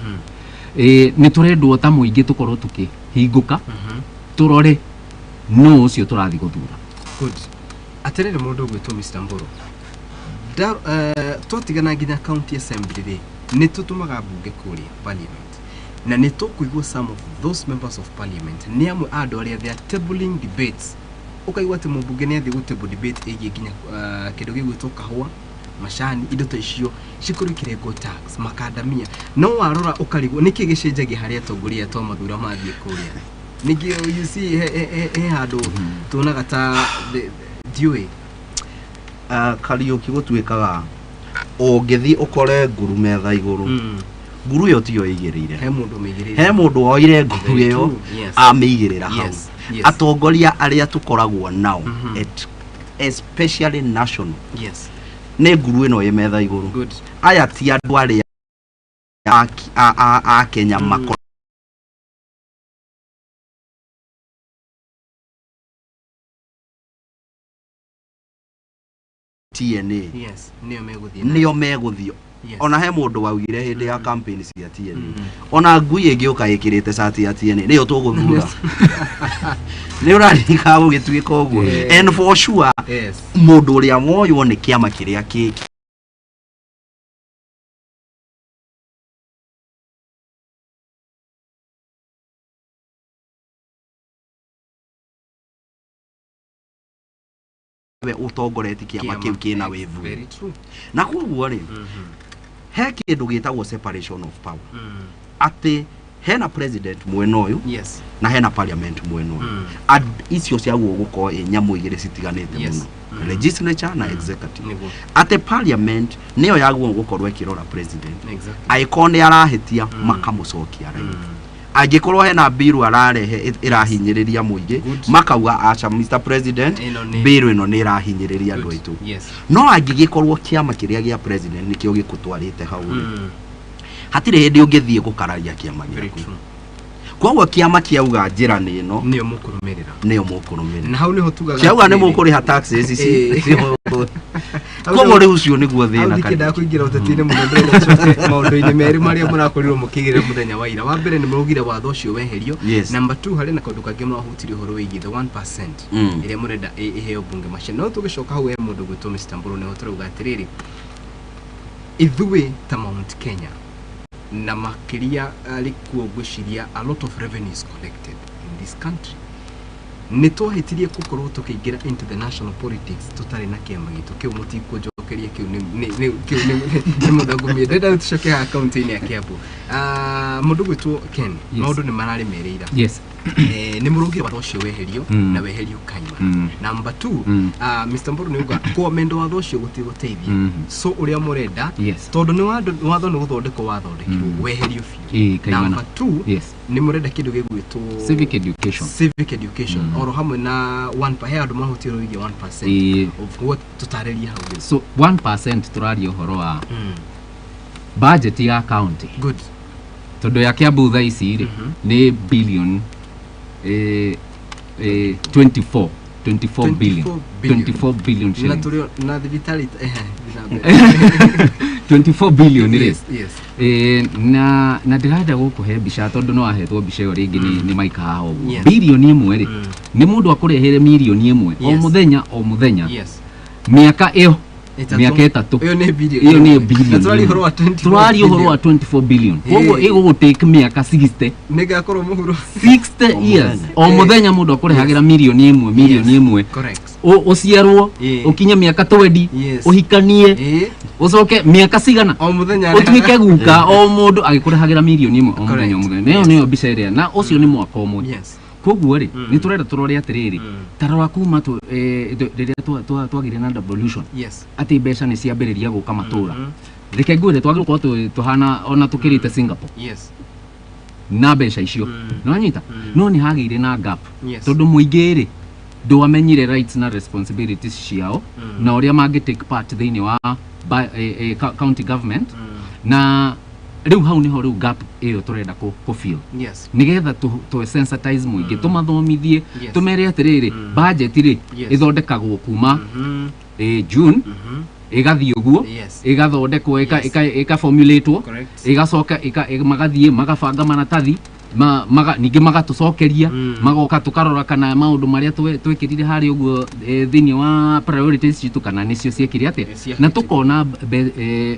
Nĩ tũrendwo ta mũingĩ tũkorwo tũkĩhingũka, tũrore nũ ũcio tũrathiĩ gũthura. Good. Atĩrĩrĩ, mũndũ ũgwĩtwo Mr. Mburu, twatigana nginya county assembly rĩ, nĩ tũtũmaga mbunge kũrĩa parliament, na nĩ tũkũigua some of those members of parliament nĩ amwe a andũ arĩa they are tabling debates. Ũkaigua atĩ mũmbunge nĩ athiĩ gũtable debate ĩgiĩ nginya kĩndũ gĩgwĩtwo kahũa, macani, indo ta icio cikorwo ikĩrengwo tax makandamia. No warora ũkarigwo nĩkĩ gĩcenjagia harĩ atongoria twamathura mathiĩ kũrĩa. Ningĩ you see he handũ tuonaga ta ndiũĩ. Kariũki, gũtuĩkaga ũngĩthiĩ ũkore nguru metha igũrũ, nguru ĩyo tiyo ĩigĩrĩire. He mũndũ ũmĩigĩrĩire. He mũndũ woire nguru Very ĩyo, true, yes. amĩigĩrĩra hau. Atongoria arĩa tũkoragwo nao, especially national, nĩ nguru ĩno ĩ metha igũrũ. Aya ti andũ arĩa a Kenya makoragwo TNA. Yes, nĩo megũthiĩ na- Nĩo megũthiĩ. Ona he mũndũ waugire hĩndĩ ya campaign cia TNA, ona ngui ĩngĩũka ĩkĩrĩte cati ya TNA nĩyo tũgũthura. Nĩ ũraririkana gũgĩtuĩka ũguo? And for sure, mũndũ ũrĩa woywo nĩ kĩama kĩrĩa kĩ we ũtongoretie kĩama kĩu kĩna wĩthuuri. Very true. Na koguo rĩ, he kĩndũ gĩtagwo separation of power, atĩ hena president mwena ũyũ na hena parliament mwena ũyũ. Icio ciagwo gũkorwo ĩ nyamũ igĩrĩ citiganĩte mũno, legislature na executive. Atĩ parliament nĩyo yagwo gũkorwo ĩkĩrora president, angĩkorwo nĩ arahĩtia makamũcokia raini, angĩkorwo hena biru ararehe ĩrahinyĩrĩria mũingĩ, makauga aca, Mr President, Ĩno nĩ- biru ĩno nĩ ĩrahinyĩrĩria andũ Good. aitũ. No angĩgĩkorwo kĩama kĩrĩa gĩa president nĩkĩo gĩkũtwarĩte hau rĩ, hatirĩ hĩndĩ ũngĩthiĩ gũkararia kĩama Very gĩaku. true. Koguo kĩama kĩauga njĩra nĩ ĩno, Nĩo mũkũrũmĩrĩra. Nĩyo mũkũrũmĩrĩra. Na hau nĩho tugaga Kĩauga nĩ atĩrĩrĩ, mũkũrĩha taxes ici. Hau Koguo nĩho- rĩu ũcio nĩguo hau thĩna. ndikĩendaga Kariũki. kũingĩra ũteti-inĩ mũno, ndĩrenda tũcoke maũndũ-inĩ merĩ marĩa mũrakorirwo mũkĩgĩra mũthenya wa ira. Wa mbere nĩ mũraugire watho ũcio weherio. Number 2, harĩ na kaũndũ kangĩ mũrahutirie ũhoro wĩgiĩ the 1% ĩrĩa mũrenda ĩheo bunge macia. No tũgĩcoka hau he mũndũ gwĩtwo Mr. Mburu, nĩho tũrauga atĩrĩrĩ, ithuĩ ta Mount Kenya na makĩria arĩ kuo ngwĩciria a lot of revenue is collected in this country, nĩ twahĩtirie gũkorwo tũkĩingĩra into the national politics tũtarĩ na kĩama gitũ kĩu. Mũtikũnjokeria kĩu nĩ mũthangumie. Ndĩrenda tũcoke haha kaunti-inĩ ya Kiambu. Mũndũ gwĩtwo Ken, Yes. maũndũ nĩ mararemereira. Yes. Nĩ mũrũgire watho ũcio weherio na weherio kaima. Number 2, Mr. Mburu nĩ uga kũamenda watho ũcio gũtigũteithia. So ũrĩa mũrenda, Yes. tondũ nĩ watho nĩ gũthondekwo wathondekirwo weherio biũ. Ĩĩ, kaimana. Number 2, Yes. nĩ mũrenda kĩndũ gĩgwĩtwo Civic education. Civic education oro hamwe na 1 he andũ mahũtie rũigie 1% Ĩĩ. of what tũtarĩrie hau rĩu. So 1% tũraria ũhoro wa budget ya county. Good. Tondũ ya Kiambu thaa ici rĩ nĩ billion 24 24 billion 24 billion Na shillings. tũrĩ na thibitarĩ na mbere. 24 billion rĩ. Yes, yes. Na ndĩrenda gũkũhe mbica tondũ no ahetwo mbica ĩyo rĩngĩ nĩ maika haha ũguo. Yes. Bilioni ĩmwe rĩ nĩ mũndũ akũrehere mirioni ĩmwe o Yes. mũthenya o mũthenya. Yes. Mĩaka ĩyo Ĩtatũ. mĩaka ĩtatũ. Ĩyo nĩ billion. Ĩyo nĩ billion. Na tũraria ũhoro wa 24 Tũraria ũhoro wa 24 billion. Koguo Ĩĩ. ĩgũgũtake mĩaka 60. Nĩngakorwo mũhuro. 60 years. O mũthenya mũndũ akũrehagĩra mirioni ĩmwe, mirioni ĩmwe. Correct. Ũciarwo, Ĩĩ. ũkinye mĩaka 20, Yes. ũhikanie, Ĩĩ. ũcoke mĩaka cigana O mũthenya ũtuĩke guka o mũndũ agĩkũrehagĩra mirioni ĩmwe o mũthenya o Correct. mũthenya. Ĩyo nĩyo mbica ĩrĩa na ũcio nĩ mwaka ũmwe. Yes. Koguo rĩ nĩ tũrenda tũrore atĩrĩrĩ ta rora kuma rĩrĩa twagĩire na devolution. Yes. Atĩ mbeca nĩ ciambĩrĩria gũka matũra. Reke ngwĩre twagĩrĩirwo gũkorwo tũhana ona tũkĩrĩte Singapore. Yes. Na mbeca icio. Nĩwanyita? No nĩ hagĩire na gap. Yes. Tondũ mũingĩ rĩ ndwamenyire rights na responsibilities ciao na ũrĩa mangĩ take part thĩinĩ wa county government. Na rĩu hau nĩho rĩu gap ĩyo tũrenda kũ fill. Yes. Nĩgetha tũ sensitize mũingĩ, tũmathomithie, Yes. tũmere atĩrĩrĩ budget rĩ Yes. ĩthondekagwo kuma June ĩgathiĩ ũguo, Yes. ĩgathondekwo, Yes. ĩkaformulatwo, Correct. ĩgacoka magathiĩ magabanga maratathi, ningĩ magatũcokeria, magoka tũkarora kana maũndũ marĩa twĩkĩrire harĩa ũguo thĩinĩ wa priorities citũ kana nĩcio ciekire atĩa, Yes, na tũkona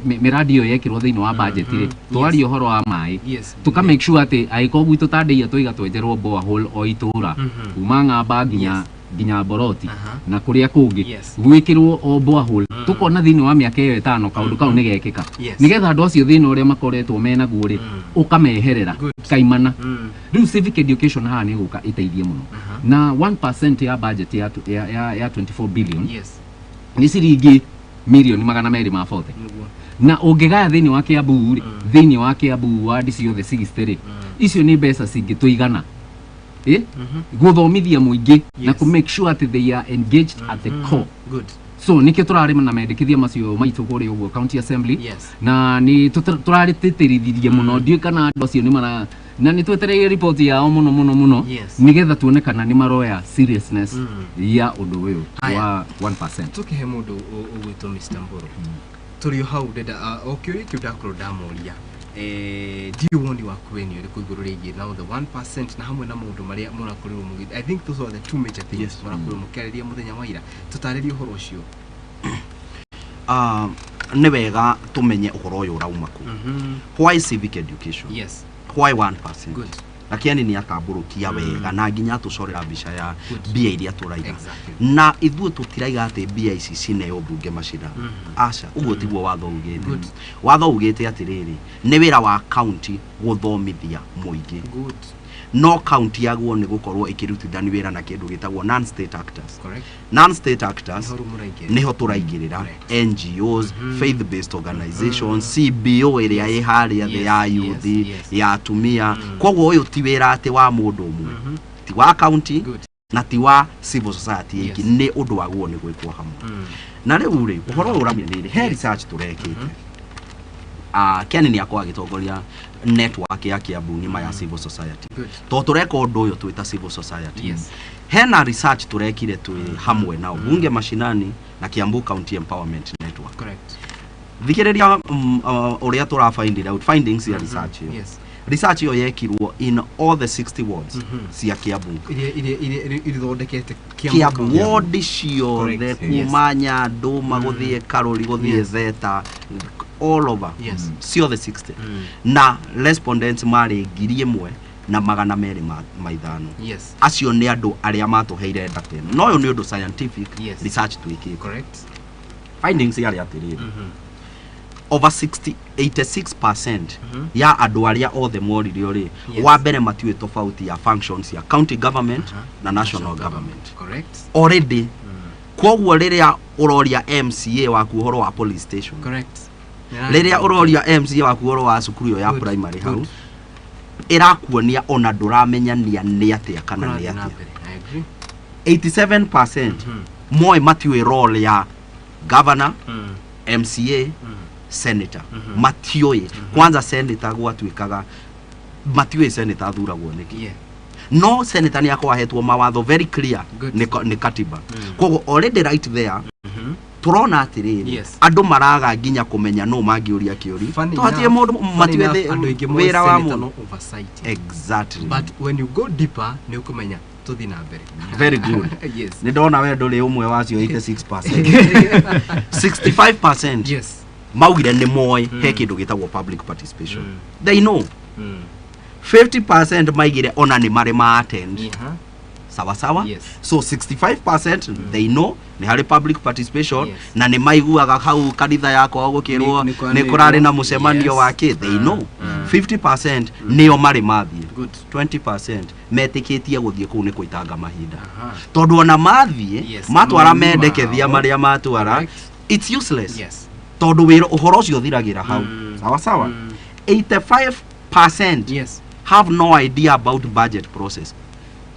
mĩradi ĩyo yekĩrwo thĩinĩ wa budget rĩ, twaria ũhoro wa maĩ, Yes. tũka make sure atĩ angĩkorwo gwitũ ta ndĩia tũiga twenjerwo borehole o itũra kuma Ng'amba nginya nginya Boroti na kũrĩa kũngĩ Yes. gwĩkĩrwo o borehole, tũkona thĩinĩ wa mĩaka ĩyo ĩtano kaũndũ kau nĩgekĩka. Yes. Nĩgetha andũ acio thĩna ũrĩa makoretwo menaguo rĩ ũkameherera Good. kaimana. Rĩu civic education haha nĩ gũka ĩteithie mũno. Na 1% ya budget ya 24 billion Yes. nĩ ciringi mirioni 240. Nĩguo. Na ũngĩgaya thĩinĩ wa Kiambu rĩ, thĩinĩ wa Kiambu wadi ciothe 60 rĩ, icio nĩ mbeca cingĩtũigana gũthomithia mũingĩ na Yes. kũ make sure atĩ they are engaged at the core. Good. So nĩkĩo tũrarĩma na mendekithia macio maitũ kũrĩa ũguo county assembly. Yes. Na nĩ tũrarĩtĩtĩrithirie mũno, ndiũĩ kana andũ acio nĩ mara na nĩ twetereire report yao mũno mũno mũno. Yes. Nĩgetha tuone kana nĩ maroya seriousness ya ũndũ ũyũ Haya. wa 1%. Tũkĩhe mũndũ ũgwĩtwo Mr. Mburu tũrĩ o hau ndenda o kĩũria kĩu ndakorwo ndamũria ndiũ woni waku we nĩ ũrĩkũ igũrũ rĩgiĩ now the 1% na hamwe na maũndũ marĩa mũrakorirwo mũgĩ I think those are the two major things Yes. mũrakorirwo mũkĩarĩria mũthenya wa ira, tũtarĩrie ũhoro ũcio. Nĩ wega tũmenye ũhoro ũyũ ũrauma kũ. Why civic education? Yes. Why 1%? Good. Na Kĩani nĩ atambũrũkia wega na nginya atũcorera mbica ya Good. mbia iria tũraiga. Exactly. Na ithuĩ tũtiraiga atĩ mbia ici cineo mbunge macina. Aca, ũguo tiguo watho ugĩte. Good. Watho ugĩte atĩrĩrĩ, nĩ wĩra wa county gũthomithia mũingĩ. Good. No county yaguo nĩ gũkorwo ĩkĩrutithania wĩra na kĩndũ gĩtagwo non-state actors. Correct. Non-state actors Nĩho rĩu mũraingĩrĩra. nĩho tũraingĩrĩra. Correct. NGOs, faith based organizations, CBO ĩrĩa ĩ harĩa thĩ Yes, ya yes, youth, yes. ya atumia. Koguo ũyũ ti wĩra atĩ wa mũndũ ũmwe, ti wa county Good. na ti wa civil society Yes. ĩngĩ, nĩ ũndũ waguo nĩ gwĩkwo hamwe. Na rĩu rĩ ũhoro ũyũ ũramenya rĩrĩ, he research tũrekĩte. Kĩani nĩ akorwo agĩtongoria network ya Kiambu ng'ima ya civil society. Good. Tondũ tũreka ũndũ ũyũ twĩta civil society. Yes. Hena research tũrekire twĩ hamwe nao Bunge Mashinani na Kiambu County Empowerment Network. Correct. Thikĩrĩria ũrĩa tũra find out findings ya research ĩyo. Yes. Research ĩyo yekirwo in all the 60 wards cia Kiambu. Iria ithondekete Kiambu County. ward ciothe Correct. kuma Nyandũma gũthiĩ Karũri gũthiĩ Yes. Theta all over. Yes. Ciothe 60. Na respondents marĩ 1,205. Yes. Acio nĩ andũ arĩa matũheire data ĩno. No ũyũ nĩ ũndũ scientific Yes. research twĩkĩte. Correct. Findings yarĩ atĩrĩrĩ, Over 60 86% ya andũ arĩa othe moririo rĩ, wa mbere matiũĩ tofauti ya functions ya county government na national government. Correct. Already koguo rĩrĩa ũroria MCA waku ũhoro wa police station, Correct. rĩrĩa ũroria MCA waku ũhoro wa cukuru ĩyo ya Good, primary hau, good. ĩrakuonia ona ndũramenya nĩ atĩa kana nĩ Kũrathiĩ na atĩa. mbere. I agree. 87% moĩ matiũĩ role ya governor, MCA, senator. Matiũĩ. Kwanza senator gwatuĩkaga matiũĩ senator athuragwo nĩkĩ. No senator nĩ akorwo ahetwo mawatho very clear Good. nĩ katiba. Koguo already right there tũrona atĩrĩrĩ, andũ maraga nginya kũmenya nũ mangĩũria kĩũri. Funny To hatirĩ enough- mũndũ funny matiũĩ enough, andũ aingĩ moĩ wĩra wa senator mũndũ. no oversight. Exactly. But when you go deeper nĩ ũkũmenya tũthiĩ na mbere. Very good. Yes. Nĩ ndona we ndũrĩ ũmwe wacio 86%. 65% maugire nĩ moĩ he kĩndũ gĩtagwo public participation. They know. 50% maigire ona nĩ marĩ ma attend. Sawa sawa. So 65% they know nĩ harĩ public participation, na nĩ maiguaga hau kanitha yakwa gũkĩrwo Nĩ nĩ kwanĩrwo. kũrarĩ na mũcemanio wa kĩ. They know. 50% nĩo marĩ mathiĩ. 20% metĩkĩtie gũthiĩ kũu nĩ kũitanga mahinda, tondũ ona mathiĩ matwara Mauma mendekethia mao. marĩa matwara, it's useless, tondũ wĩra ũhoro ũcio ũthiragĩra hau. Sawa sawa. 85% have no idea about budget process.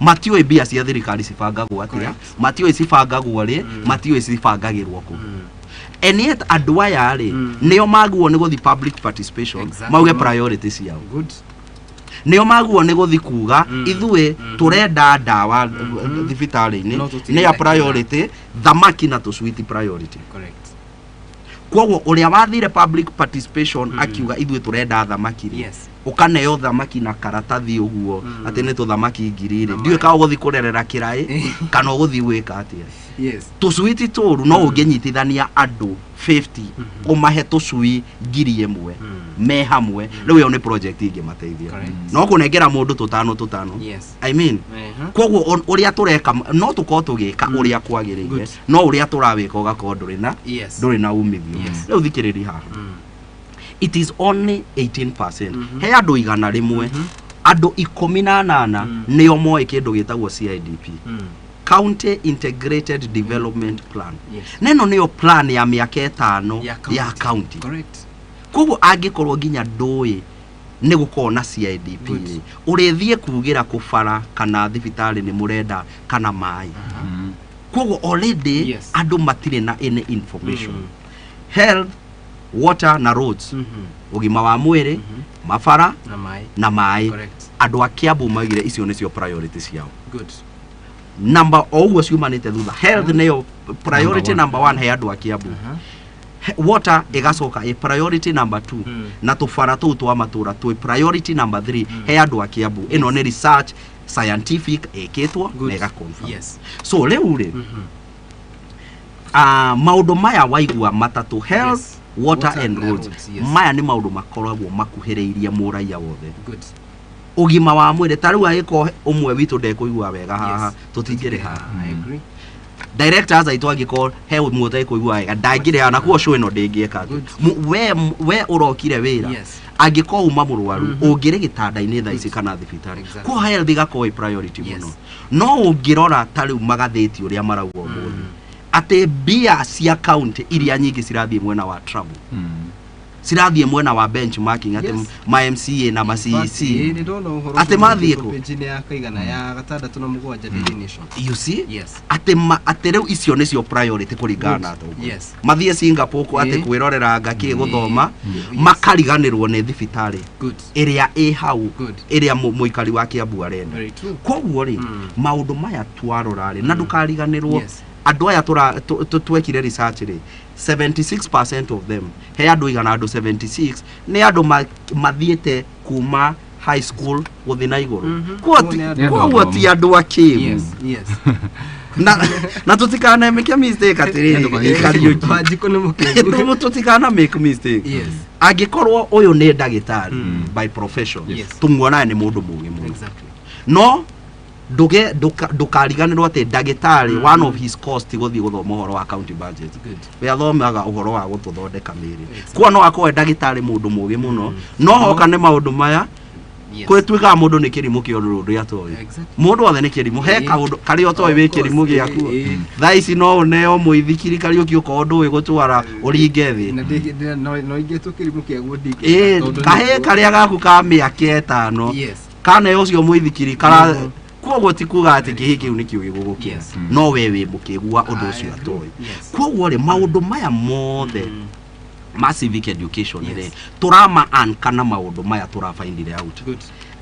Matiũĩ mbia cia thirikari cibangagwo atĩa, matiũĩ cibangagwo rĩ, matiũĩ cibangagĩrwo kũ. And yet andũ aya rĩ, nĩo maguo nĩ gũthi public participation, mauge priority ciao. Nĩo maguo nĩ gũthi kuga ithuĩ tũrenda ndawa thibitarĩ-inĩ, No tũtirenda nĩ ya kĩna. priority, thamaki na tũcwiti priority. Koguo ũrĩa wathire public participation akiuga ithuĩ tũrenda thamaki rĩ, ũkaneo thamaki na karatathi ũguo atĩ nĩ tũthamaki ngiri rĩ, Na ndiũĩ maĩ. kana ũgũthiĩ kũrerera kĩraĩ kana ũgũthiĩ gwĩka atĩa. Tũcui tũru no ũngĩnyitithania andũ 50 ũmahe tũcui 1,000 me hamwe, rĩu ĩyo nĩ project ingĩmateithia. No kũnengera mũndũ tũtano tũtano, I mean, koguo ũrĩa tũreka no tũkorwo tũgĩka ũrĩa kwagĩrĩire, no ũrĩa tũrawĩka ũgakorwo ndũrĩ na ndũrĩ na umithio. Rĩu thikĩrĩria haha. It is only 18%. He andũ 100, andũ 18 nĩo moĩ kĩndũ gĩtagwo CIDP, County Integrated Development Plan. Na ĩno nĩyo plan ya mĩaka 5 ya county. Koguo angĩkorwo nginya ndũĩ nĩ gũkorwo na CIDP rĩ, ũrĩthiĩ kugĩra kũbara kana thibitarĩ nĩ mũrenda kana maĩ. Koguo already andũ matirĩ na any information. Health, water na roads, ũgima wa mwĩrĩ, mabara Na maĩ. na maĩ. Andũ a Kiambu maugire icio nĩcio priority ciao. Number o ũguo ciumanĩte thutha, health nĩyo priority Number number one he andũ a Kiambu. Water ĩgacoka ĩ priority number 2, na tũbara tũu twa matũra twĩ priority number 3 he andũ a Kiambu. Ĩno nĩ research scientific ĩkĩtwo na ĩga confirm. So rĩu rĩ, maũndũ maya waigua matatũ, health, water, Water and na roads, roads, yes. maya nĩ maũndũ makoragwo makuhĩrĩirie mũraiya wothe. Ũgima wa mwĩrĩ, ta rĩu angĩkorwo ũmwe witũ ndekũigua wega haha, tũtingĩrĩ haha. I agree. Directors aitũ angĩkorwo he ũmwe ũtekũigua wega ndangĩrĩ haha, na kuo show ĩno ndĩngĩeka atĩa. Good. We ũrokire wĩra, angĩkorwo uma mũrwaru ũngĩrĩ gĩtanda-inĩ thaa ici kana thibitarĩ. Koguo health ĩgakorwo ĩ priority mũno. No ũngĩrora ta rĩu magathĩti ũrĩa marauga ũmũthĩ atĩ mbia cia county iria nyingĩ cirathiĩ mwena wa travel, cirathiĩ mwena wa benchmarking atĩ ma MCA na ma CEC. Nĩ ndona ũhoro Atĩ ũcio mathiĩ wandĩkĩtwo kũ? page-inĩ ya kaigana ya 67 Daily Nation. You see, atĩ atĩ rĩu icio nĩcio priority kũringana na atongoria. Mathiĩ Singapore kũ atĩ kwĩrorera ngakĩ gũthoma, makariganĩrwo nĩ thibitarĩ ĩrĩa ĩ hau, ĩrĩa mũikari wa Kiambu arenda. Very true. Koguo rĩ, maũndũ maya twarora rĩ, na ndũkariganĩrwo, andũ aya twekire research rĩ, 76% of them, he andũ igana, andũ 76 nĩ andũ mathiĩte kuma high school gũthiĩ na igũrũ. Koguo Koguo nĩ andũ koguo ti andũ akĩgu. Na tũtikanemeke mistake atĩrĩrĩ, Kariũki. Wanjikũ nĩ mũkĩgu. Tũtikana make mistake. Angĩkorwo ũyũ nĩ ndagĩtarĩ by profession, tũmuonaga nĩ mũndũ mũgĩ mũno. No Nduge ndukariganirwo atĩ ndagĩtarĩ, one of his cost gũthiĩ gũthoma ũhoro wa county budget, Good. we athomaga ũhoro wa gũtũthondeka mĩĩrĩ. Exactly. Kuo no akorwo e ndagĩtarĩ mũndũ mũgĩ mũno, no hoka nĩ maũndũ maya, kwĩtuĩkaga mũndũ nĩ kĩrimũ kĩa ũndũ ũrĩa atoĩ. Mũndũ othe nĩ kĩrimũ he kaũndũ karĩa ũtoĩ wĩ Of course, kĩrimũ gĩaku. Thaa ici no ũneo mũithikiri, Kariũki, ũkorwo ndũĩ gũtwara ũringe thĩ. Na no ingĩtwo kĩrimũ kĩaguo. Ĩĩ, kahĩ karĩa gaku ka mĩaka 5 kana ũcio mũithikiri kara. Koguo ti kuga atĩ kĩhĩ kĩu nĩkĩo gĩgũgũkĩra, no we wĩ mũkĩgu wa ũndũ ũcio atoĩ. Koguo rĩ, maũndũ maya mothe ma civic education rĩ, tũrama kana maũndũ maya tũrabindire out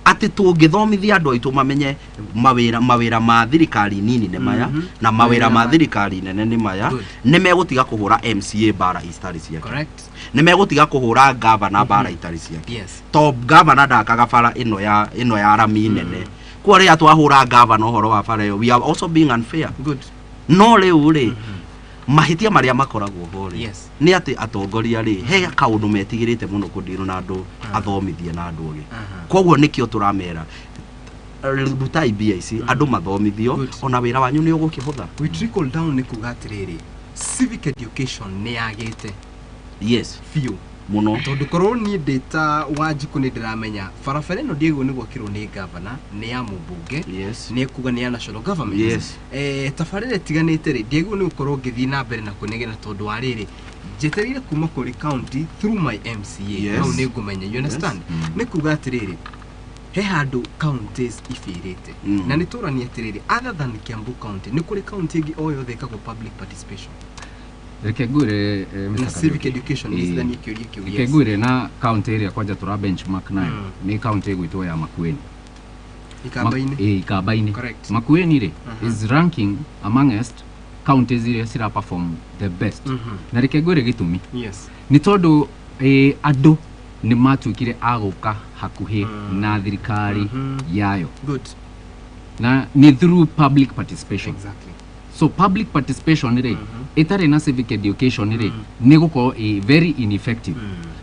atĩ tũngĩthomithia andũ aitũ mamenye mawĩra ma thirikari nini nĩ maya na mawĩra ma thirikari nene nĩ maya, nĩ megũtiga kũhũra MCA mbara itarĩ ciake, nĩ megũtiga kũhũra gavana mbara itarĩ ciake, to gavana ndakaga bara ĩno ya rami nene. Kwa rĩrĩa twahũra gavana ũhoro wa bara ĩyo, we are also being unfair. No rĩu rĩ, mahĩtia marĩa makoragwo ho rĩ, nĩ atĩ atongoria rĩ, he kaũndũ metigĩrĩte mũno kũndirwo na andũ athomithie na andũ ogĩ. Koguo nĩkĩo tũramera, rutai mbia ici, andũ mathomithio, ona wĩra wanyu nĩ ũgũkĩhũtha. We trickle down nĩ kuga atĩrĩrĩ, civic education nĩ yagĩte biũ. Mũno. Tondũ korwo niĩ ndĩ ta Wanjikũ, nĩ ndĩramenya barabara ĩno ndiagĩrĩirwo nĩ gwakĩrwo nĩ gavana, nĩ ya mũmbunge, nĩ kuga nĩ ya national government. Tabarĩra ĩtiganĩte rĩ, ndiagĩrĩirwo nĩ gũkorwo ngĩthiĩ na mbere na kũnegena, tondũ wa rĩrĩ, njetereire kuma kũrĩ county through my MCA. Hau nĩ ngũmenya, you understand? Nĩ kuga atĩrĩrĩ, he handũ counties ibĩrĩte. Na nĩ tũranie atĩrĩrĩ, other than Kiambu County, nĩ kũrĩ county ĩngĩ o yothe ĩkagwo public participation Reke ngwĩre, Mr. na civic Kariuki. education? Nĩcithanie kĩũria kĩu. Reke ngwĩre, na county ĩrĩa kwanja tũra benchmark nayo nĩ county ĩgwĩtwo ya Makueni. Ikamba-inĩ. Ĩĩ, Ikamba-inĩ. Makueni rĩ, is ranking amongst counties iria cira perform the best. Na reke ngwĩre gĩtũmi, nĩ tondũ andũ nĩ matuĩkire a gũka hakuhĩ na thirikari yayo, na nĩ through public participation. So public participation rĩ, ĩtarĩ na civic education rĩ, nĩ gũkorwo ĩ very ineffective,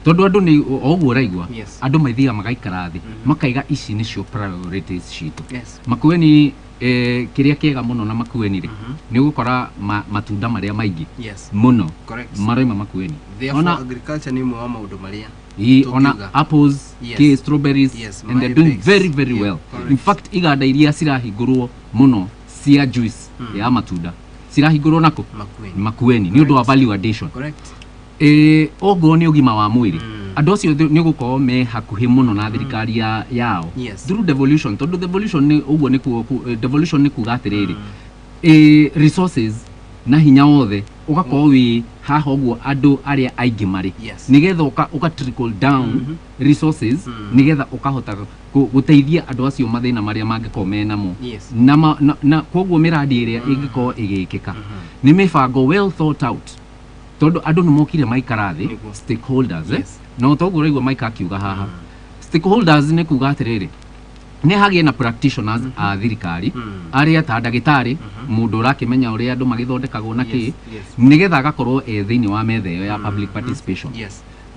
tondũ andũ nĩ o ũguo ũraigua, andũ maithiaga magaikara thĩ, makaiga ici nĩcio priorities citũ. Makueni, kĩrĩa kĩega mũno na Makueni rĩ, nĩ ũgũkora matunda marĩa maingĩ mũno maraima Makueni. Therefore, agriculture nĩ ũmwe wa maũndũ marĩa Ona tũngiuga. apples, strawberries, and they're doing maembe. very very well. In fact, iganda iria cirahingũrwo mũno cia juice ya matunda cirahingũrwo nako? Makueni. Makueni, nĩ ũndũ wa value addition. Okorwo nĩ ũgima wa mwĩrĩ, andũ acio nĩ gũkorwo me hakuhĩ mũno na thirikari yao through devolution, tondũ devolution nĩ ũguo nĩ devolution nĩ kuga atĩrĩrĩ, resources na hinya wothe ũgakorwo wĩ haha ũguo andũ arĩa aingĩ marĩ, nĩgetha ũka trickle down resources, nĩgetha ũkahota gũteithia andũ acio mathĩna marĩa mangĩkorwo menamo. Na koguo mĩradi ĩrĩa ĩngĩkorwo ĩgĩkĩka nĩ mĩbango well thought out, tondũ andũ nĩ mokire maikara thĩ, stakeholders, eh? Na toguo ũraigua Mike akiuga haha, stakeholders nĩ kuga atĩrĩrĩ, nĩ hagĩe na practitioners a thirikari, arĩa ta ndagĩtarĩ, mũndũ ũrakĩmenya ũrĩa andũ magĩthondekagwo na kĩ, nĩgetha agakorwo e thĩinĩ wa metha ĩyo ya public participation,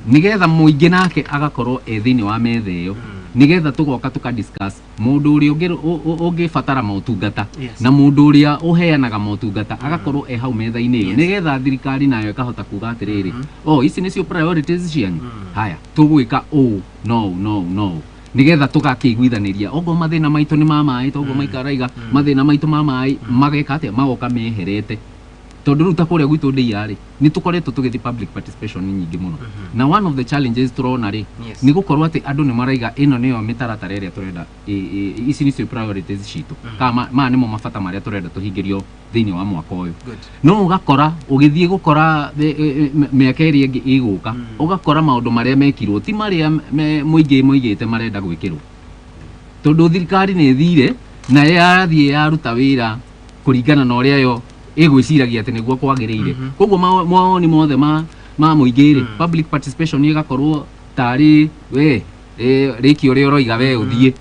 nĩgetha mũingĩ nake agakorwo e thĩinĩ wa metha ĩyo, nĩgetha tũgoka tũka discuss mũndũ ũrĩa ũngĩbatara motungata na mũndũ ũrĩa ũheanaga motungata agakorwo e hau metha-inĩ ĩyo, nĩgetha thirikari nayo ĩkahota kuga atĩrĩrĩ, oh, ici nĩcio priorities cianyu, haya tũgwĩka ũũ no ũũ, no ũũ, no ũũ, nĩgetha tũgakĩiguithanĩria. Okorwo mathĩna maitũ nĩ ma maĩ, toguo maikaraiga mathĩna maitũ ma maĩ mageka atĩa, magoka meherete, tondũ rĩu ta kũrĩa gwitũ ndĩia rĩ, nĩ tũkoretwo tũgĩthiĩ public participation nyingĩ mũno, na one of the challenges tũrona rĩ, nĩ gũkorwo atĩ andũ nĩ maraiga ĩno nĩyo mĩtaratara ĩrĩa tũrenda, ici nĩcio priorities citũ, kana maya nĩmo mabata marĩa tũrenda tũhingĩrio thĩinĩ wa mwaka ũyũ. No ũgakora ũgĩthiĩ gũkora mĩaka ĩrĩa ĩngĩ ĩgũka, ũgakora maũndũ marĩa mekirwo ti marĩa mũingĩ moigĩte marenda gwĩkĩrwo, tondũ thirikari nĩ ĩthire na yathiĩ yaruta wĩra kũringana na ũrĩa yo ĩgwĩciragia atĩ nĩguo kwagĩrĩire. Koguo mawoni mothe ma mũingĩ rĩ, public participation ĩgakorwo tarĩ we rĩki ũrĩa ũroiga we ũthiĩ.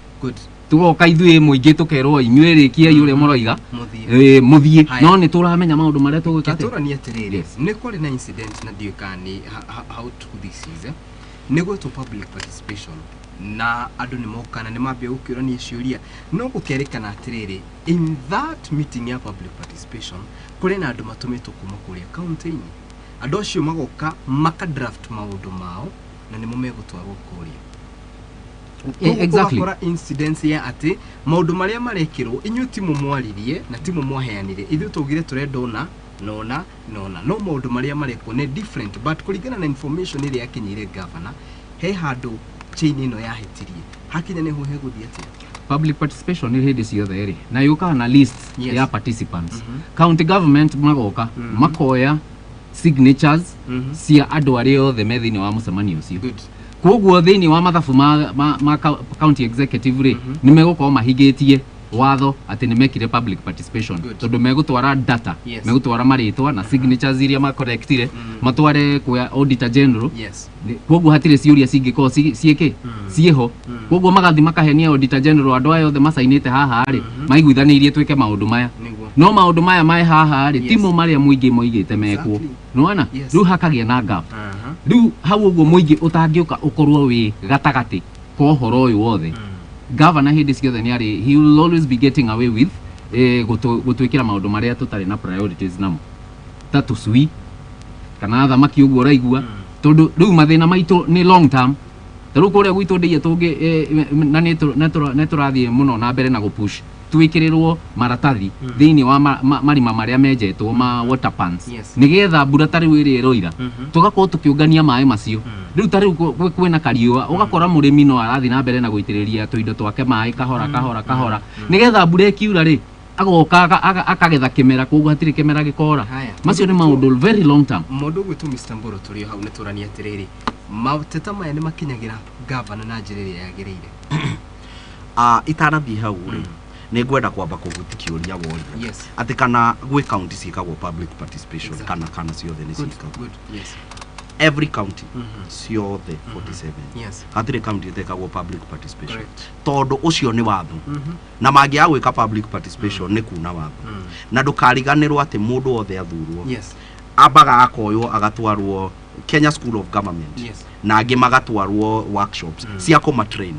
Tugoka ithuĩ mũingĩ tũkerwo, inyuĩ rĩkiai ũrĩa mũroiga. Mũthiĩ. Mũthiĩ. Haya. No nĩ tũramenya maũndũ marĩa tũgwĩka atĩa. Tũranie atĩrĩrĩ, nĩ kwarĩ na incident na ndiũĩ kana nĩ how true this is, eh? Nĩ gwetwo public participation. Na andũ nĩ moka na nĩ mambia gũkĩũrania ciũria, no gũkerĩkana atĩrĩrĩ, in that meeting ya public participation kũrĩ na andũ matũmĩtwo kuma kũrĩa kaunti-inĩ. Andũ acio magoka maka draft maũndũ mao na nĩmo megũtwarwo kũrĩa. Exactly. Ũgakora incidence ya atĩ maũndũ marĩa marekĩrwo inyuĩ timo mwaririe na timo mwaheanire, ithuĩ twaugire tũrenda ũna nona nona, no maũndũ marĩa marekwo nĩ different. But kũringana na information ĩrĩa yakinyĩire governor, he handũ chain ĩno yahĩtirie, hakinya nĩho hegũthiĩ atĩa? Public participation nĩ hĩndĩ ciothe rĩ na yũkaga na list ya participants. County government magoka, makoya signatures cia andũ arĩa othe me thĩinĩ wa mũcemanio ũcio. Koguo thĩinĩ wa mathabu ma county executive rĩ, nĩ megũkorwo mahingĩtie watho atĩ nĩ mekire public participation, tondũ megũtwara data, megũtwara marĩtwa na signatures iria makorektire, matware kwa auditor general. Koguo hatirĩ ciũria cingĩkorwo ciĩkĩ ciĩho. Koguo magathi makahenia auditor general, andũ aya othe macainĩte haha rĩ, maiguithanĩirie twĩke maũndũ maya, no maũndũ maya mae haha rĩ, timo marĩa mũingĩ moigĩte mekwo. Nĩwona? Yes. Rĩu hakagĩa na gap. Rĩu hau ũguo mũingĩ ũtangĩũka ũkorwo wĩ gatagatĩ ka ũhoro ũyũ wothe. Governor hĩndĩ ciothe nĩ arĩ, he will always be getting away with gũtwĩkĩra maũndũ marĩa tũtarĩ na priorities namo, ta tũcui kana thamaki ũguo ũraigua, tondũ rĩu mathĩna maitũ nĩ long term. Ta rĩu kũrĩa gwitũ ndĩia tũngĩ na nĩ tũrathiĩ mũno na mbere na gũpush twĩkĩrĩrwo maratathi thĩinĩ wa marima marĩa menjetwo ma water pans, nĩgetha mbura ta rĩu ĩrĩa ĩroira, tũgakorwo tũkĩũngania maĩ macio. Rĩu ta rĩu kwĩna kariũa, ũgakora mũrĩmi no arathiĩ na mbere na gũitĩrĩria tũindo twake maĩ kahora kahora kahora, nĩgetha mbura ĩkiura rĩ, agoka akagetha kĩmera. Koguo hatirĩ kĩmera gĩkora. Haya. Macio nĩ maũndũ very long term. Mũndũ ũgwĩtwo Mr. Mboro, tũrĩ o hau, nĩ tũrania atĩrĩrĩ, mateta maya nĩ makinyagĩra gavana na njĩra ĩrĩa yagĩrĩire? Itanathiĩ hau rĩ, nĩ ngwenda kwamba kũhuti kĩũria woria, atĩ kana gwĩ county ciĩkagwo public participation, kana ciothe nĩ ciĩkagwo. Good. Yes. Every county, ciothe 47, hatirĩ county ĩtekagwo public participation, tondũ ũcio nĩ watho, na mangĩaga gwĩka public participation nĩ kuna watho. Na ndũkariganĩrwo atĩ mũndũ wothe athurwo, ambaga akoywo agatwarwo Kenya School of Government, na angĩ magatwarwo workshops cia kũmatrain.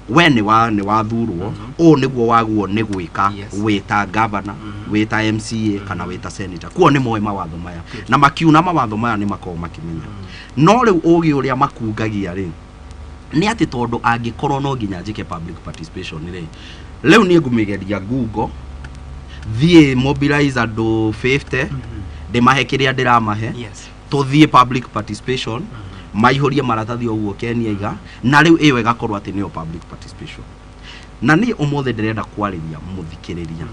We nĩ wathurwo, ũũ nĩguo waguo nĩ gwĩka, wĩta governor, wĩta MCA, kana wĩta senator. Kuo nĩ moĩ mawatho maya, na makiuna mawatho maya nĩ makoragwo makĩmenya. No rĩu ũgĩ ũrĩa makungagia rĩ, nĩ atĩ tondũ angĩkorwo no nginya njĩke public participation rĩ, rĩu niĩ ngũmĩgeria ngungo, thiĩ mobilize andũ 50, ndĩmahe kĩrĩa ndĩramahe, tũthiĩ public participation, maihũrie maratathi ũguo Kenia iga, na rĩu ĩyo ĩgakorwo atĩ nĩyo public participation. Na niĩ ũmũthĩ ndĩrenda kwarĩria mũthikĩrĩria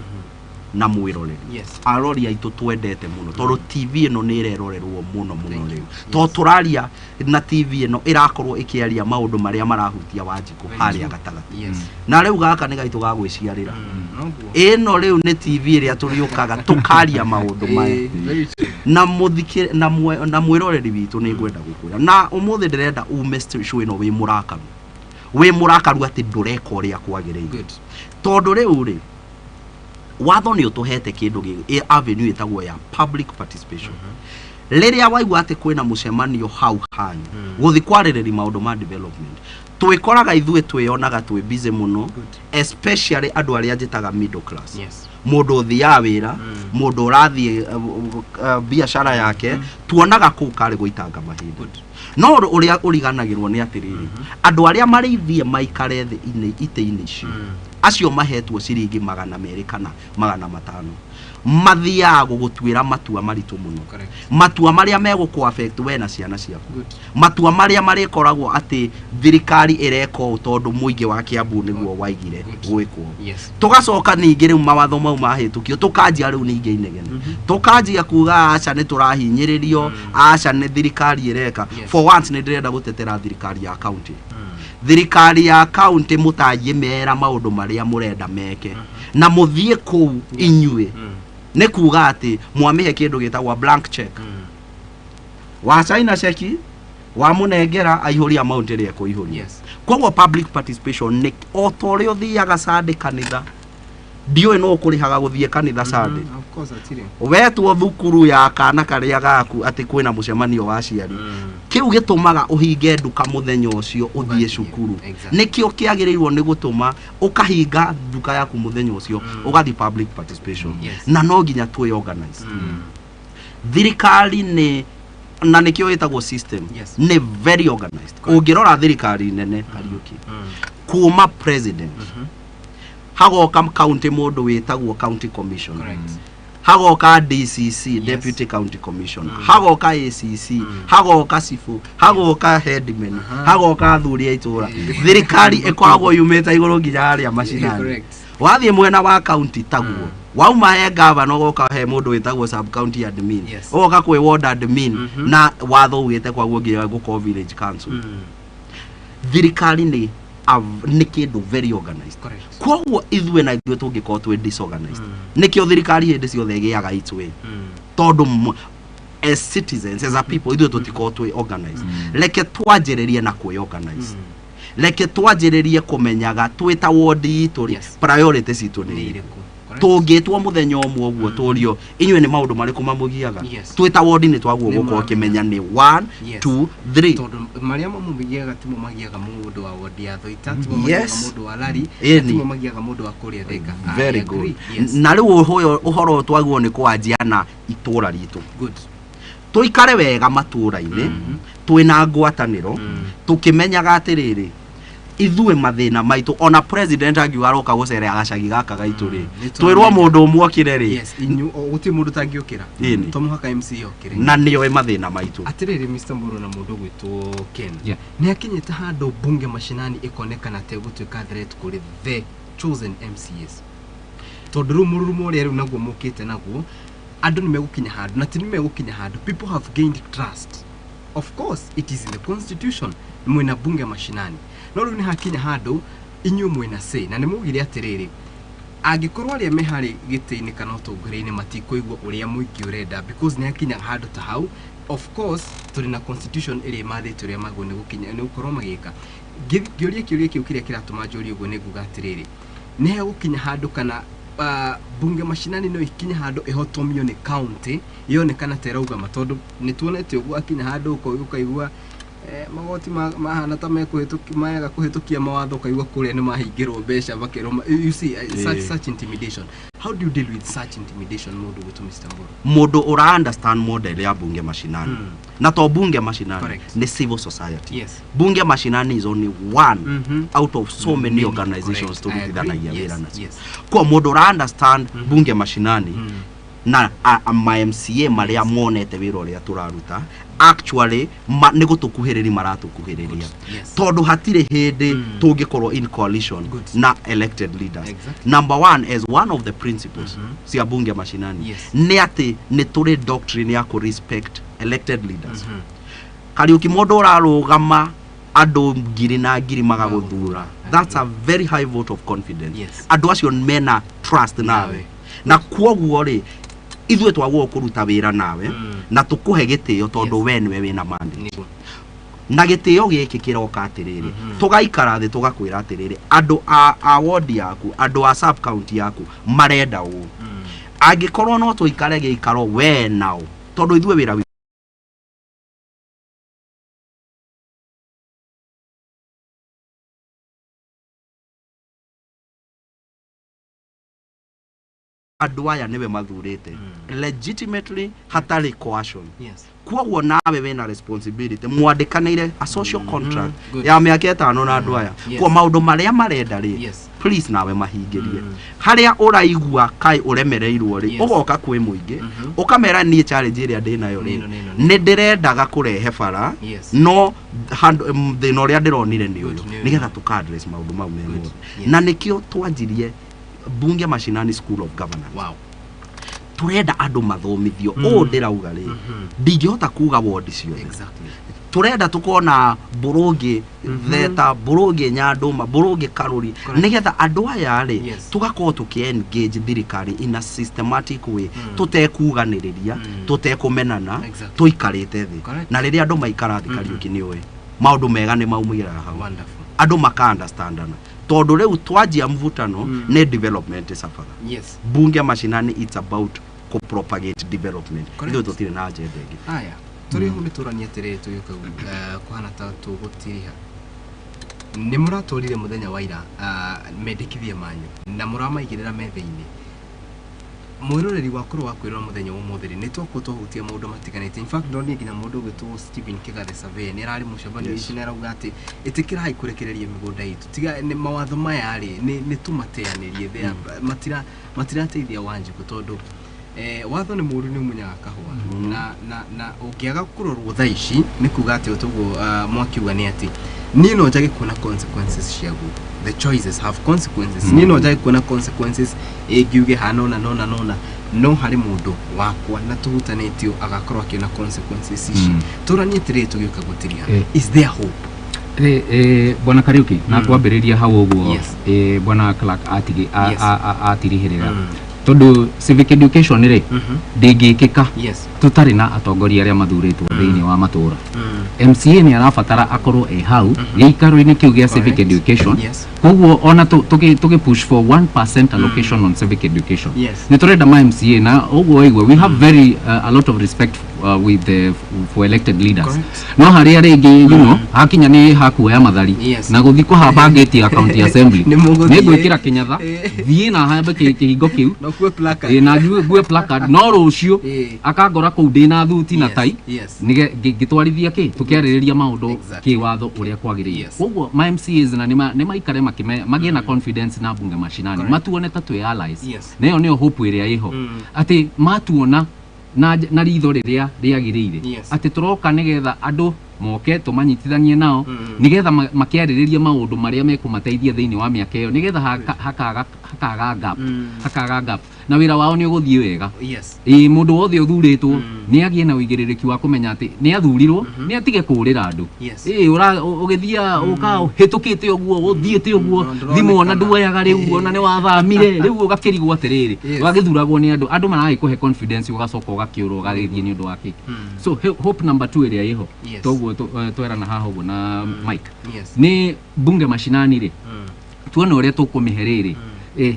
na mwĩroreri, arori aitũ twendete mũno, tondũ TV ĩno nĩ ĩrerorerwo mũno mũno. Thank you. Rĩu to tũraria na TV ĩno ĩrakorwo ĩkĩaria maũndũ marĩa marahutia Wanjikũ Very harĩa true. gatagatĩ. Na rĩu gaka nĩ gaitũ ga gwĩciarĩra. Noguo. Ĩno rĩu nĩ TV ĩrĩa tũrĩũkaga tũkaria maũndũ maya. Very true. Na mũthikĩ na mwĩroreri witũ, nĩ ngwenda gũkwĩra na ũmũthĩ ndĩrenda ume show ĩno wĩ mũrakaru, wĩ mũrakaru atĩ ndũreka ũrĩa kwagĩrĩire. Tondũ rĩu rĩ, watho nĩ ũtũhete kĩndũ avenue ĩtagwo ya public participation. Rĩrĩa waigua atĩ kwĩna mũcemanio hau hanyu gũthi kwarĩrĩria maũndũ ma development, twĩkoraga ithuĩ twĩyonaga twĩ busy mũno, especially andũ arĩa njĩtaga middle class, mũndũ ũthiaga wĩra, mũndũ ũrathiĩ biacara yake, tuonaga kũu karĩ gũitanga mahinda. No ũrĩa ũriganagĩrwo nĩ atĩrĩrĩ, andũ arĩa marĩithie maikare thĩ itĩ-inĩ icio, acio mahetwo ciringi 200 kana 500, mathiaga gũgũtuĩra matua maritũ mũno, matua marĩa megũkũ affect we na ciana ciaku, matua marĩa marĩkoragwo atĩ thirikari ĩreka ũũ tondũ mũingĩ wa Kiambu nĩguo waigire gwĩkwo. Tũgacoka ningĩ rĩu mawatho mau mahĩtũkio, tũkanjia rĩu ningĩ inegene, tũkanjia kuga aca nĩ tũrahinyĩrĩrio, aca nĩ thirikari ĩreka. For once nĩ ndĩrenda gũtetera thirikari ya county. Thirikari ya county, mũtangĩmera maũndũ marĩa mũrenda meke na mũthiĩ kũu inyuĩ, nĩ kuga atĩ mwamĩhe kĩndũ gĩtagwo blank check. Wacaina ceki, wamũnengera, aihũria amount ĩrĩa ekũihũria. Koguo public participation nĩ o ta ũrĩa ũthiaga Sunday kanitha. Ndiũĩ nũ ũkũrĩhaga gũthiĩ kanitha Sunday. Of course atirĩ. Wetwo thukuru ya kana karĩa gaku atĩ kwĩna mũcemanio wa aciari, kĩu gĩtũmaga ũhinge nduka mũthenya ũcio ũthiĩ Ũgathiĩ, cukuru. Exactly. Nĩkĩo kĩagĩrĩirwo nĩ gũtũma ũkahinga nduka yaku mũthenya ũcio ũgathiĩ public participation. Na no nginya twĩ organize. Thirikari nĩ na nĩkĩo ĩtagwo system, nĩ very organized. Ũngĩrora thirikari nene, Kariũki, kuma president, hagoka county mũndũ wĩtagwo county commissioner, hagoka DCC, deputy county commissioner, hagoka ACC, hagoka cibũ, hagoka headman, hagoka athuri a itũra. Thirikari ĩkoragwo yumĩte igũrũ nginya harĩa macinani. Wathiĩ mwena wa county taguo, wauma he gavana, ũgoka he mũndũ wĩtagwo sub county admin, ũgoka kwĩ ward admin, na watho ugĩte kwaguo nginya gũkorwo village council. Thirikari nĩ kĩndũ very organized. Koguo ithuĩ na ithuĩ tũngĩkorwo twĩ disorganized, nĩkĩo thirikari hĩndĩ ciothe ĩgĩaga its way, tondũ as citizens, as a people, ithuĩ tũtikorwo twĩ organized. Reke twanjĩrĩrie na kwĩ organize. Reke twanjĩrĩrie kũmenyaga twĩ ta wodi itũ rĩ, priority citũ nĩ Nĩ irĩkũ. irĩkũ? Correct. Tũngĩtwo mũthenya ũmwe ũguo tũrio inyuĩ nĩ maũndũ marĩkũ mamũgiaga, twĩ ta wodi nĩ twaguo Nĩ gũkorwo ma- ũkĩmenya nĩ 1, 2, 3. Tondũ marĩa mamũgiaga timo magiaga mũndũ wa wodi ya Thũita, timo magiaga mũndũ wa Lari, Ĩni. timo magiaga mũndũ wa kũrĩa Thika. I Very agree. good. Na rĩu ũhoro ũyũ twaguo nĩ kwanjia na itũra ritũ. Tũikare wega matũra-inĩ twĩna ngwatanĩro, tũkĩmenyaga atĩrĩrĩ, ithuĩ mathĩna maitũ, ona president angiuga aroka gũcerera gacagi gaka gaitũ rĩ, Nĩ twĩrwo tũramenya. mũndũ ũmwe okire rĩ. Yes, inyu o, gũtirĩ mũndũ ũtangĩũkĩra. Ĩni. To mũhaka MC okĩre. Na nĩoĩ mathĩna maitũ. Atĩrĩrĩ, Mr. Mburu na mũndũ gwĩtwo Ken, nĩ akinyĩte handũ bunge mashinani ĩkonekana ta ĩgũtuĩka threat kũrĩ the chosen MCAs, tondũ rĩu mũrurumo ũrĩa rĩu naguo mũkĩte naguo, andũ nĩ megũkinya handũ na ti nĩ megũkinya handũ, people have gained trust. Of course it is in the constitution mwĩna bunge mashinani, no rĩu nĩ hakinya handũ inyuĩ mwĩna say, na nĩ maugire atĩrĩrĩ, angĩkorwo arĩa me harĩ gĩtĩ-inĩ kana ũtongoria-inĩ matikũigua ũrĩa mũingĩ ũrenda, because nĩ hakinya handũ ta hau, of course tũrĩ na constitution ĩrĩa ĩmathĩte ũrĩa magwo nĩ gũkinya nĩ gũkorwo magĩka. Ngĩũria kĩũria kĩu, kĩrĩa kĩratũma njũrie ũguo nĩ nguga atĩrĩrĩ, nĩ hegũkinya handũ kana bunge mashinani no ikinye handũ ĩhotomio nĩ county, yonekana ta ĩraugama, tondũ nĩ tuonete ũguo akinya handũ ũkaigua magoti mahana ta mekũhĩtũki maega kũhĩtũkia mawatho, ũkaigua kũrĩa nĩ mahingĩrwo mbeca makĩrwo you see, such intimidation. How do you deal with such intimidation, mũndũ gwĩtwo Mr. Mburu? Mũndũ ũra understand model ya bunge mashinani, na to bunge mashinani, nĩ civil society. Bunge mashinani is only one out of so many Many, organizations correct. I agree. tũrutithanagia wĩra nacio. Kwa mũndũ ũra understand bunge mashinani na ma MCA marĩa monete wĩra ũrĩa tũraruta, actually nĩ gũtũkuhĩrĩria maratũkuhĩrĩria, tondũ hatirĩ hĩndĩ tũngĩkorwo in coalition na elected leaders. Number one, as one of the principles cia bunge mashinani, nĩ atĩ nĩ tũrĩ doctrine ya kũ respect elected leaders. Kariũki, mũndũ ũrarũgama andũ ngiri na ngiri magagũthura, that's a very high vote of confidence. Andũ acio mena trust nawe, na kwoguo rĩ, ithuĩ twagwo kũruta wĩra nawe na tũkũhe gĩtĩo tondũ we nĩwe wĩna mandate. Na gĩtĩo gĩkĩ kĩroka atĩrĩrĩ, tũgaikara thĩ tũgakwĩra atĩrĩrĩ, andũ a ward yaku, andũ a sub county yaku marenda ũũ. Angĩkorwo no tũikare gĩikaro we nao, tondũ ithuĩ wĩra witũ andũ aya nĩwe mathurĩte legitimately hatarĩ coercion. Kwoguo nawe wĩna responsibility mwandĩkanĩire a social contract ya mĩaka 5 na andũ aya. Kwa maũndũ marĩa marenda rĩ, please nawe mahingĩrie. Harĩa ũraigua kaĩ ũremereirwo rĩ, ũgoka kwĩ mũingĩ, ũkamera niĩ challenge ĩrĩa ndĩnayo rĩ, Nĩno, nĩno, nĩno. nĩ ndĩrendaga kũrehe bara, no thĩna ũrĩa ndĩronire nĩ Good, ũyũ, nĩ ũyũ. nĩgetha tũka address maũndũ mau me Good, mothe. yes. Na nĩkĩo twanjirie bunge mashinani school of governance. Turenda andũ mathomithio. Ũũ ndĩrauga rĩ, ndingĩhota kuga wondi ciothe. Turenda tukona mbũrũngĩ Theta, mbũrũngĩ Nyandũma, mbũrũngĩ Karũri, nĩgetha andũ aya rĩ, tũgakorwo tũkĩ engage thirikari in a systematic way, tũtekuganĩrĩria, tũtekũmenana, tũikarĩte thĩ. Na rĩrĩa andũ maikara thĩ, Kariũki, nĩ ũĩ maũndũ mega nĩ maumĩraga hau. Andũ maka understandana. Tondũ rĩu twanjia mvutano nĩ development safatha. Yes. Bunge mashinani, it's about ku propagate development. Correct. Ithuĩ tũtirĩ na agenda ĩngĩ. Aya, tũrĩ hau nĩ tũranie atĩrĩrĩ, tũgĩũka kũhana ta tũgũtiriha nĩ mũratwarire mũthenya wa ira mendekithia manyu na mũramaigĩrĩra metha-inĩ. Mwĩroreri wakorwo wa kwĩrora mũthenya wa ũmũthĩ rĩ, nĩ twakorwo twahutia maũndũ matiganĩte. In fact, ndonire nginya mũndũ ũgwĩtwo Stephen Kigathe Survey nĩ ararĩ mũcemanio Yes. ici na arauga atĩ ĩtĩkĩrai kũrekereria mĩgũnda itũ, tiga nĩ mawatho maya rĩ, nĩ tũmateanĩrie. They are- matirateithia Wanjikũ tondũ watho nĩ mũru, nĩ ũmunyaga kahũa na ũngĩaga kũrorwo thaa ici nĩ kuga atĩ ũtoguo mwakiuga nĩ atĩ niĩ no njage kuona consequences ciaguo. The choices have consequences. Niĩ no njage kuona consequences ĩngiuge hana ũna nona nona, no harĩ mũndũ wakwa na tũhutanĩtio agakorwo akĩona consequences ici. Tũranie atĩrĩrĩ, tũgĩũka gũtiriha, is there hope? Bwana Kariuki, na kwambĩrĩria hau ũguo. Yes. Bwana Clark Yes. atirihĩrĩra tondũ civic education rĩ ndĩngĩkĩka tũtarĩ na atongoria arĩa mathurĩtwo thĩinĩ wa matũra. MCA nĩ arabatara akorwo e hau gĩikaro-inĩ kĩu gĩa civic Correct. education. Koguo ona tũgĩ push for 1% allocation on civic education, nĩ tũrenda ma MCA na ũguo waigua we have very a lot of respect with the for elected leaders. Correct. No harĩa rĩngĩ hakinya nĩ hakuoya mathari na gũthiĩ kũhamba ngĩti ya county assembly, Nĩ mũgũthiĩ. nĩ ngwĩkĩra kĩnyatha, thiĩ na hambe kĩhingo kĩu. Na ũkue placard. Ĩ, na ngue placard, no rũciũ akangora kũu ndĩna thuti na tai ngĩtwarithia kĩ tũkĩarĩrĩria maũndũ kĩwatho ũrĩa kwagĩrĩire. Koguo ma MCAs na nĩ maikare magĩe na confidence na bunge mashinani, matuone ta twĩ allies. Na ĩyo nĩyo hope ĩrĩa ĩho, atĩ matuona na ritho rĩrĩa rĩagĩrĩire, atĩ tũroka nĩgetha andũ moke tũmanyitithanie nao nĩgetha makĩarĩrĩrie maũndũ marĩa mekũmateithia thĩinĩ wa mĩaka ĩyo, nĩgetha hakaga gap, hakaga gap na wĩra wao nĩ ũgũthiĩ wega. Ĩ, mũndũ wothe ũthurĩtwo nĩ agĩe na ũigĩrĩrĩki wa kũmenya atĩ nĩ athurirwo, nĩ atige kũũrĩra andũ. Ĩ, ũgĩthia ũkahĩtũkĩte ũguo, ũthiĩte ũguo, No, thimũ ona ndũronekana. nduoyaga rĩu, ona nĩ wathamire rĩu, ũgakĩrigwo atĩrĩrĩ, ũgagĩthuragwo nĩ andũ, andũ maragĩkũhe confidence, ũgacoka ũgakĩũrwo ũgagĩthiĩ nĩ ũndũ wa kĩ? So hope number 2 ĩrĩa ĩho, toguo twerana haha ũguo na Mike, nĩ bunge mashinani rĩ, tuone ũrĩa tũkũmĩhe rĩrĩ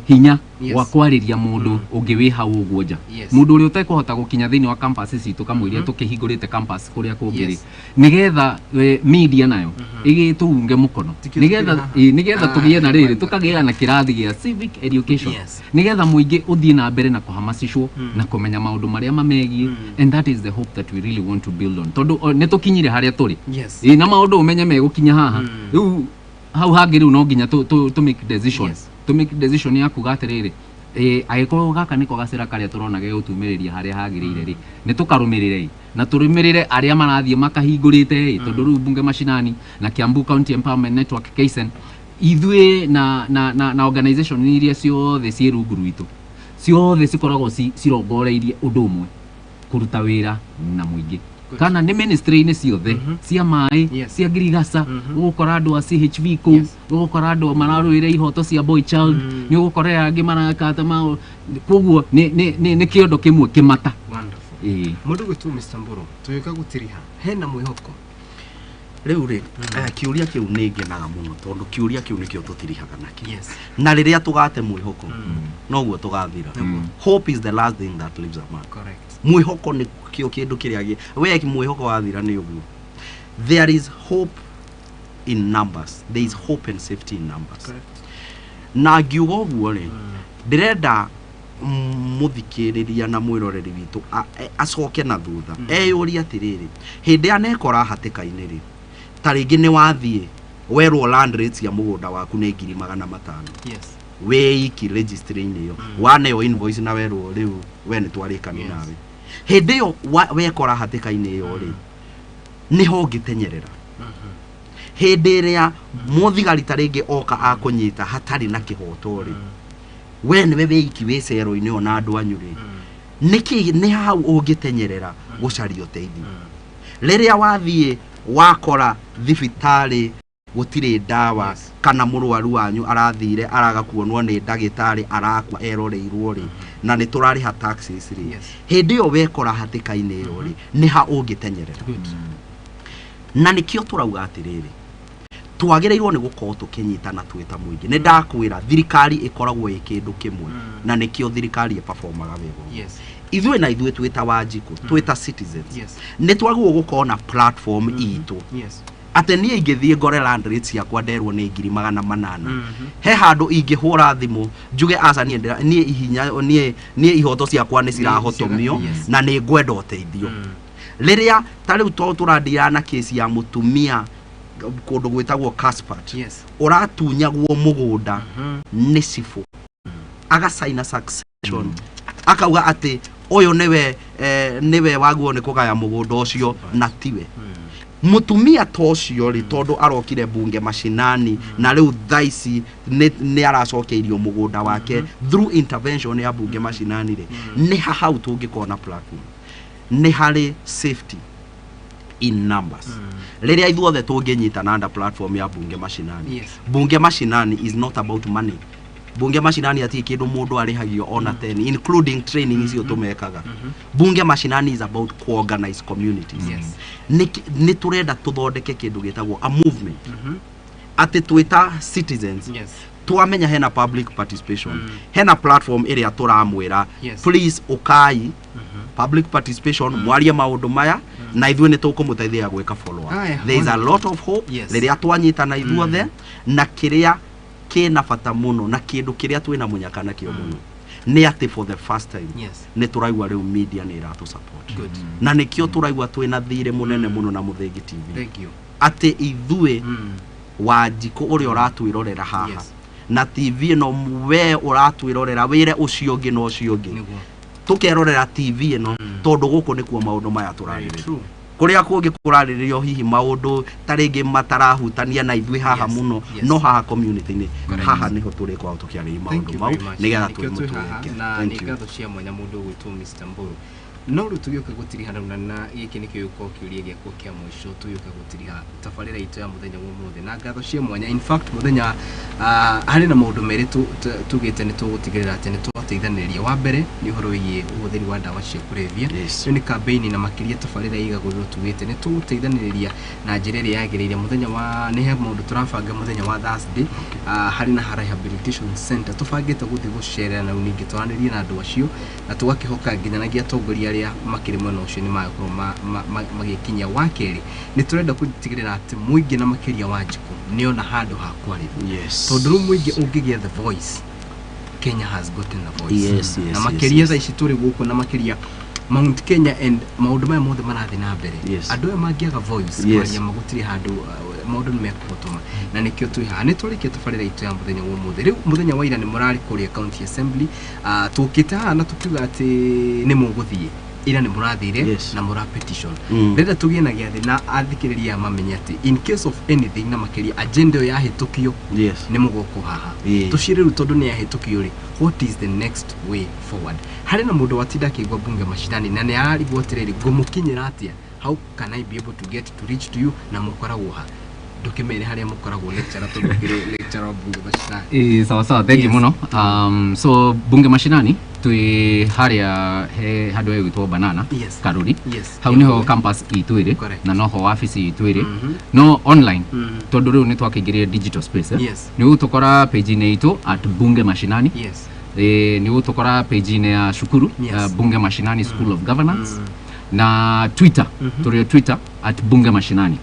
hinya wa kwarĩria mũndũ ũngĩ wĩ hau ũguo nja, mũndũ ũrĩa ũtekũhota gũkinya thĩinĩ wa campus citũ kamũiria tũkĩhingũrĩte campus kũrĩa kũngĩ rĩ, nĩgetha media nayo ĩgĩtũunge mũkono, Tikio nĩgetha tũkĩrĩ haha. nĩgetha Ah, tũgĩe na rĩrĩ, wonderful. tũkagĩa na kĩrathi gĩa civic education, nĩgetha mũingĩ ũthiĩ na mbere na kũhamasicwo na kũmenya maũndũ marĩa mamegiĩ. And that is the hope that we really want to build on, tondũ nĩ tũkinyire harĩa tũrĩ. Ĩ, na maũndũ ũmenye megũkinya haha rĩu hau hangĩ rĩu no nginya tũ make decision, tũ make decision ya kuga atĩrĩrĩ, angĩkorwo gaka nĩko gacĩra karĩa tũrona gegũtumĩrĩria harĩa hagĩrĩire rĩ, nĩ tũkarũmĩrĩre na tũrũmĩrĩre arĩa marathiĩ makahingũrĩte ĩ, tondũ rĩu bunge mashinani na Kiambu County Empowerment Network KCEN, ithuĩ na organization iria ciothe ciĩ rungu rwitũ ciothe cikoragwo cirongoreirie ũndũ ũmwe, kũruta wĩra na mũingĩ. Good. Kana nĩ ministry-inĩ ciothe cia maĩ, cia ngirigaca, ũgũkora andũ a CHV kũu, ũgũkora andũ mararũĩra ihoto cia boy child, nĩ ũgũkora angĩ marakata ma koguo nĩ kĩondo kĩmwe kĩmata. Wonderful. Ĩĩ. Mũndũ gwĩtwo Mr. Mburu, tũgĩũka gũtiriha, hena mwĩhoko? Rĩu rĩ, kĩũria kĩu nĩ ngenaga mũno tondũ kĩũria kĩu nĩkĩo tũtirihaga nakĩo. Na rĩrĩa tũgate mwĩhoko, noguo tũgathira. Hope is the last thing that leaves a man. Correct. Mwĩhoko nĩ kĩo kĩndũ kĩrĩa we mwĩhoko wathira nĩ ũguo. There is hope in numbers. There is hope and safety in numbers. Correct. Na ngiuga ũguo rĩ, ndĩrenda mũthikĩrĩria na mwĩroreri witũ acoke na thutha, eyũrie atĩrĩrĩ, hĩndĩ ya nekora hatĩka-inĩ rĩ, ta rĩngĩ nĩ wathiĩ werwo land rates ya mũgũnda waku nĩ 500,000, wĩ iki registry-inĩ ĩyo, waneo invoice na werwo rĩu we nĩ twarĩkani nawe. Hĩndĩ ĩyo wekora hatĩka-inĩ ĩyo rĩ, nĩho ũngĩtenyerera? Hĩndĩ ĩrĩa mũthigari ta rĩngĩ oka akũnyita hatarĩ na kĩhoto rĩ, we nĩwe wĩiki wĩ cero-inĩ ĩyo na andũ anyu rĩ, nĩkĩ nĩ hau ũngĩtenyerera gũcaria ũteithio? Rĩrĩa wathiĩ wakora thibitarĩ gũtirĩ ndawa, kana mũrwaru wanyu arathire araga kuonwo nĩ ndagĩtarĩ, arakua eroreirwo rĩ, na nĩ tũrarĩha taxes rĩ, hĩndĩ ĩyo wekora hatĩka-inĩ ĩyo rĩ, nĩ ha ũngĩtenyerera? Good. Na nĩkĩo tũrauga atĩrĩrĩ, Twagĩrĩirwo nĩ gũkorwo tũkĩnyitana twĩ ta mũingĩ. Nĩ ndakwĩra thirikari ĩkoragwo ĩ kĩndũ kĩmwe, na nĩkĩo thirikari ĩperformaga wega ũguo. Ithuĩ na ithuĩ twĩ ta Wanjikũ, twĩ ta citizens, nĩ twagĩrĩirwo gũkorwo na platform itũ, atĩ niĩ ingĩthiĩ ngore land rates ciakwa nderwo nĩ 800,000, he handũ ingĩhũra thimũ njuge aca, niĩ niĩ ihinya niĩ ihoto ciakwa nĩ cirahotomio na nĩ ngwenda ũteithio. Rĩrĩa ta rĩu to tũrandiana na kesi ya mũtumia kũndũ gwĩtagwo Kaspart, ũratunyagwo mũgũnda nĩ cibũ, agacaina succession, akauga atĩ ũyũ nĩwe nĩwe waguo nĩ kũgaya mũgũnda ũcio na tiwe. Mũtumia ta ũcio rĩ, tondũ arokire bunge mashinani na rĩu thaa ici nĩ aracokeirio mũgũnda wake through intervention ya bunge mashinani rĩ, nĩ ha hau tũngĩkorwo na platform? Nĩ harĩ safety in numbers rĩrĩa ithuothe tũngĩnyitana under platform ya bunge mashinani. Bunge mashinani is not about money. Bunge mashinani atirĩ kĩndũ mũndũ arĩhagio ona 10, including training icio tũmekaga. Bunge mashinani is about kuorganize communities. Nĩ tũrenda tũthondeke kĩndũ gĩtagwo a movement, atĩ twĩ ta citizens twamenya hena public participation, hena platform ĩrĩa tũramwĩra, please ũkai public participation, mwarie maũndũ maya na ithuĩ nĩ tũkũmũteithia gwĩka follow up. Aya, There is a lot of hope rĩrĩa twanyitana ithuothe, na kĩrĩa kĩna bata mũno na kĩndũ kĩrĩa twĩna mũnyaka nakĩo mũno nĩ atĩ for the first time nĩ tũraigua rĩu media nĩ ĩratũ support, na nĩkĩo tũraigua twĩna thirĩ mũnene mũno na Mũthĩngi TV, Thank you. atĩ ithuĩ Wanjikũ ũrĩa ũratwĩrorera haha na TV ĩno, we ũratwĩrorera, wĩre ũcio ũngĩ na ũcio ũngĩ tũkerorera TV ĩno, tondũ gũkũ nĩkuo maũndũ maya Very tũrarĩrĩria. true. Kũrĩa kũngĩ kũrarĩrĩrio hihi maũndũ ta rĩngĩ matarahutania na ithuĩ haha mũno, no haha community-inĩ, haha nĩho tũrĩkoragwo tũkĩarĩria Thank maũndũ you mau very much. nĩgetha Nĩkĩo twĩ haha twĩmũtũrĩke. na Thank nĩ you. ngatho cia mwanya mũndũ ũgwĩtwo Mr. Mburu. No rĩu tũgĩũka gũtiriha rĩu na gĩkĩ nĩkĩo gĩkorwo kĩũria gĩakwa kĩa mũico tũgĩũka gũtiriha tabarĩra itũ ya mũthenya wa ũmũthĩ na ngatho cia mwanya. In fact, mũthenya harĩ na maũndũ merĩ tugĩte nĩ tũgũtigĩrĩra atĩ nĩ twateithanĩrĩria. Wa mbere nĩ ũhoro wĩgiĩ ũhũthĩri wa ndawa cia kũrebia. Ĩyo nĩ campaign na makĩria tabarĩra ĩigagũrĩrwo tugĩte nĩ tũgũteithanĩrĩria na njĩra ĩrĩa yagĩrĩire. Mũthenya wa nĩ he maũndũ tũrabanga mũthenya wa Thursday, harĩ na rehabilitation center tũbangĩte gũthiĩ gũcerera na rĩu ningĩ twaranĩrie na andũ acio na tũgakĩhoka nginyanagia atongoria arĩa makĩrĩ mwena ũcio nĩ magũkorwo magĩkinyia. Wa kerĩ, nĩ tũrenda gũtigĩrĩra atĩ mũingĩ na makĩria Wanjikũ nĩ ona handũ ha kwarĩria, tondũ rĩu mũingĩ ũngĩgĩa the voice, Kenya has gotten the voice. Na makĩria thaa ici tũrĩ gũkũ na makĩria Mount Kenya and maũndũ maya mothe marathiĩ na mbere, andũ aya mangĩaga voice kwaria magũtirĩ handũ, maũndũ nĩ mekũhotoma, na nĩkĩo twĩ haha. Nĩ twarĩkia tabarĩra itũ ya mũthenya wa ũmũthĩ. Rĩu mũthenya wa ira nĩ mũrarĩ kũrĩa county assembly. Tũkĩte haha na tũkiuga atĩ nĩ mũgũthiĩ. Ira nĩ mũrathire na mũra petition. Ndĩrenda tũgĩe na gĩathĩ na athikĩrĩria aya mamenye atĩ in case of anything na makĩria agenda ĩyo yahĩtũkio, nĩ mũgũkwo haha. Tũcire rĩu, tondũ nĩ yahĩtũkio rĩ, what is the next way forward? Harĩ na mũndũ watinda akĩigua bunge mashinani na nĩ ararigwo atĩrĩrĩ, ngũmũkinyĩra atĩa? How can I be able to get to reach to you? Na mũkoragwo ha? Ndũkĩmere harĩa mũkoragwo, lecturer, tondũ ũkĩrĩ lecturer wa bunge mashinani. Ĩĩ, sawa sawa, thank you mũno. So bunge mashinani twĩ harĩa he handũ hegwĩtwo Banana, Karuri. Hau niho campus itũ ĩrĩ na noho wabici itũ ĩrĩ. No online, tondũ rĩu nĩ twakĩingĩrire digital space, eh? Nĩ ũgũtũkora page-inĩ itũ at bunge mashinani. Nĩ ũgũtũkora page-inĩ ya cukuru, Bunge Mashinani School of Governance, na Twitter, tũrĩ o Twitter at bunge mashinani.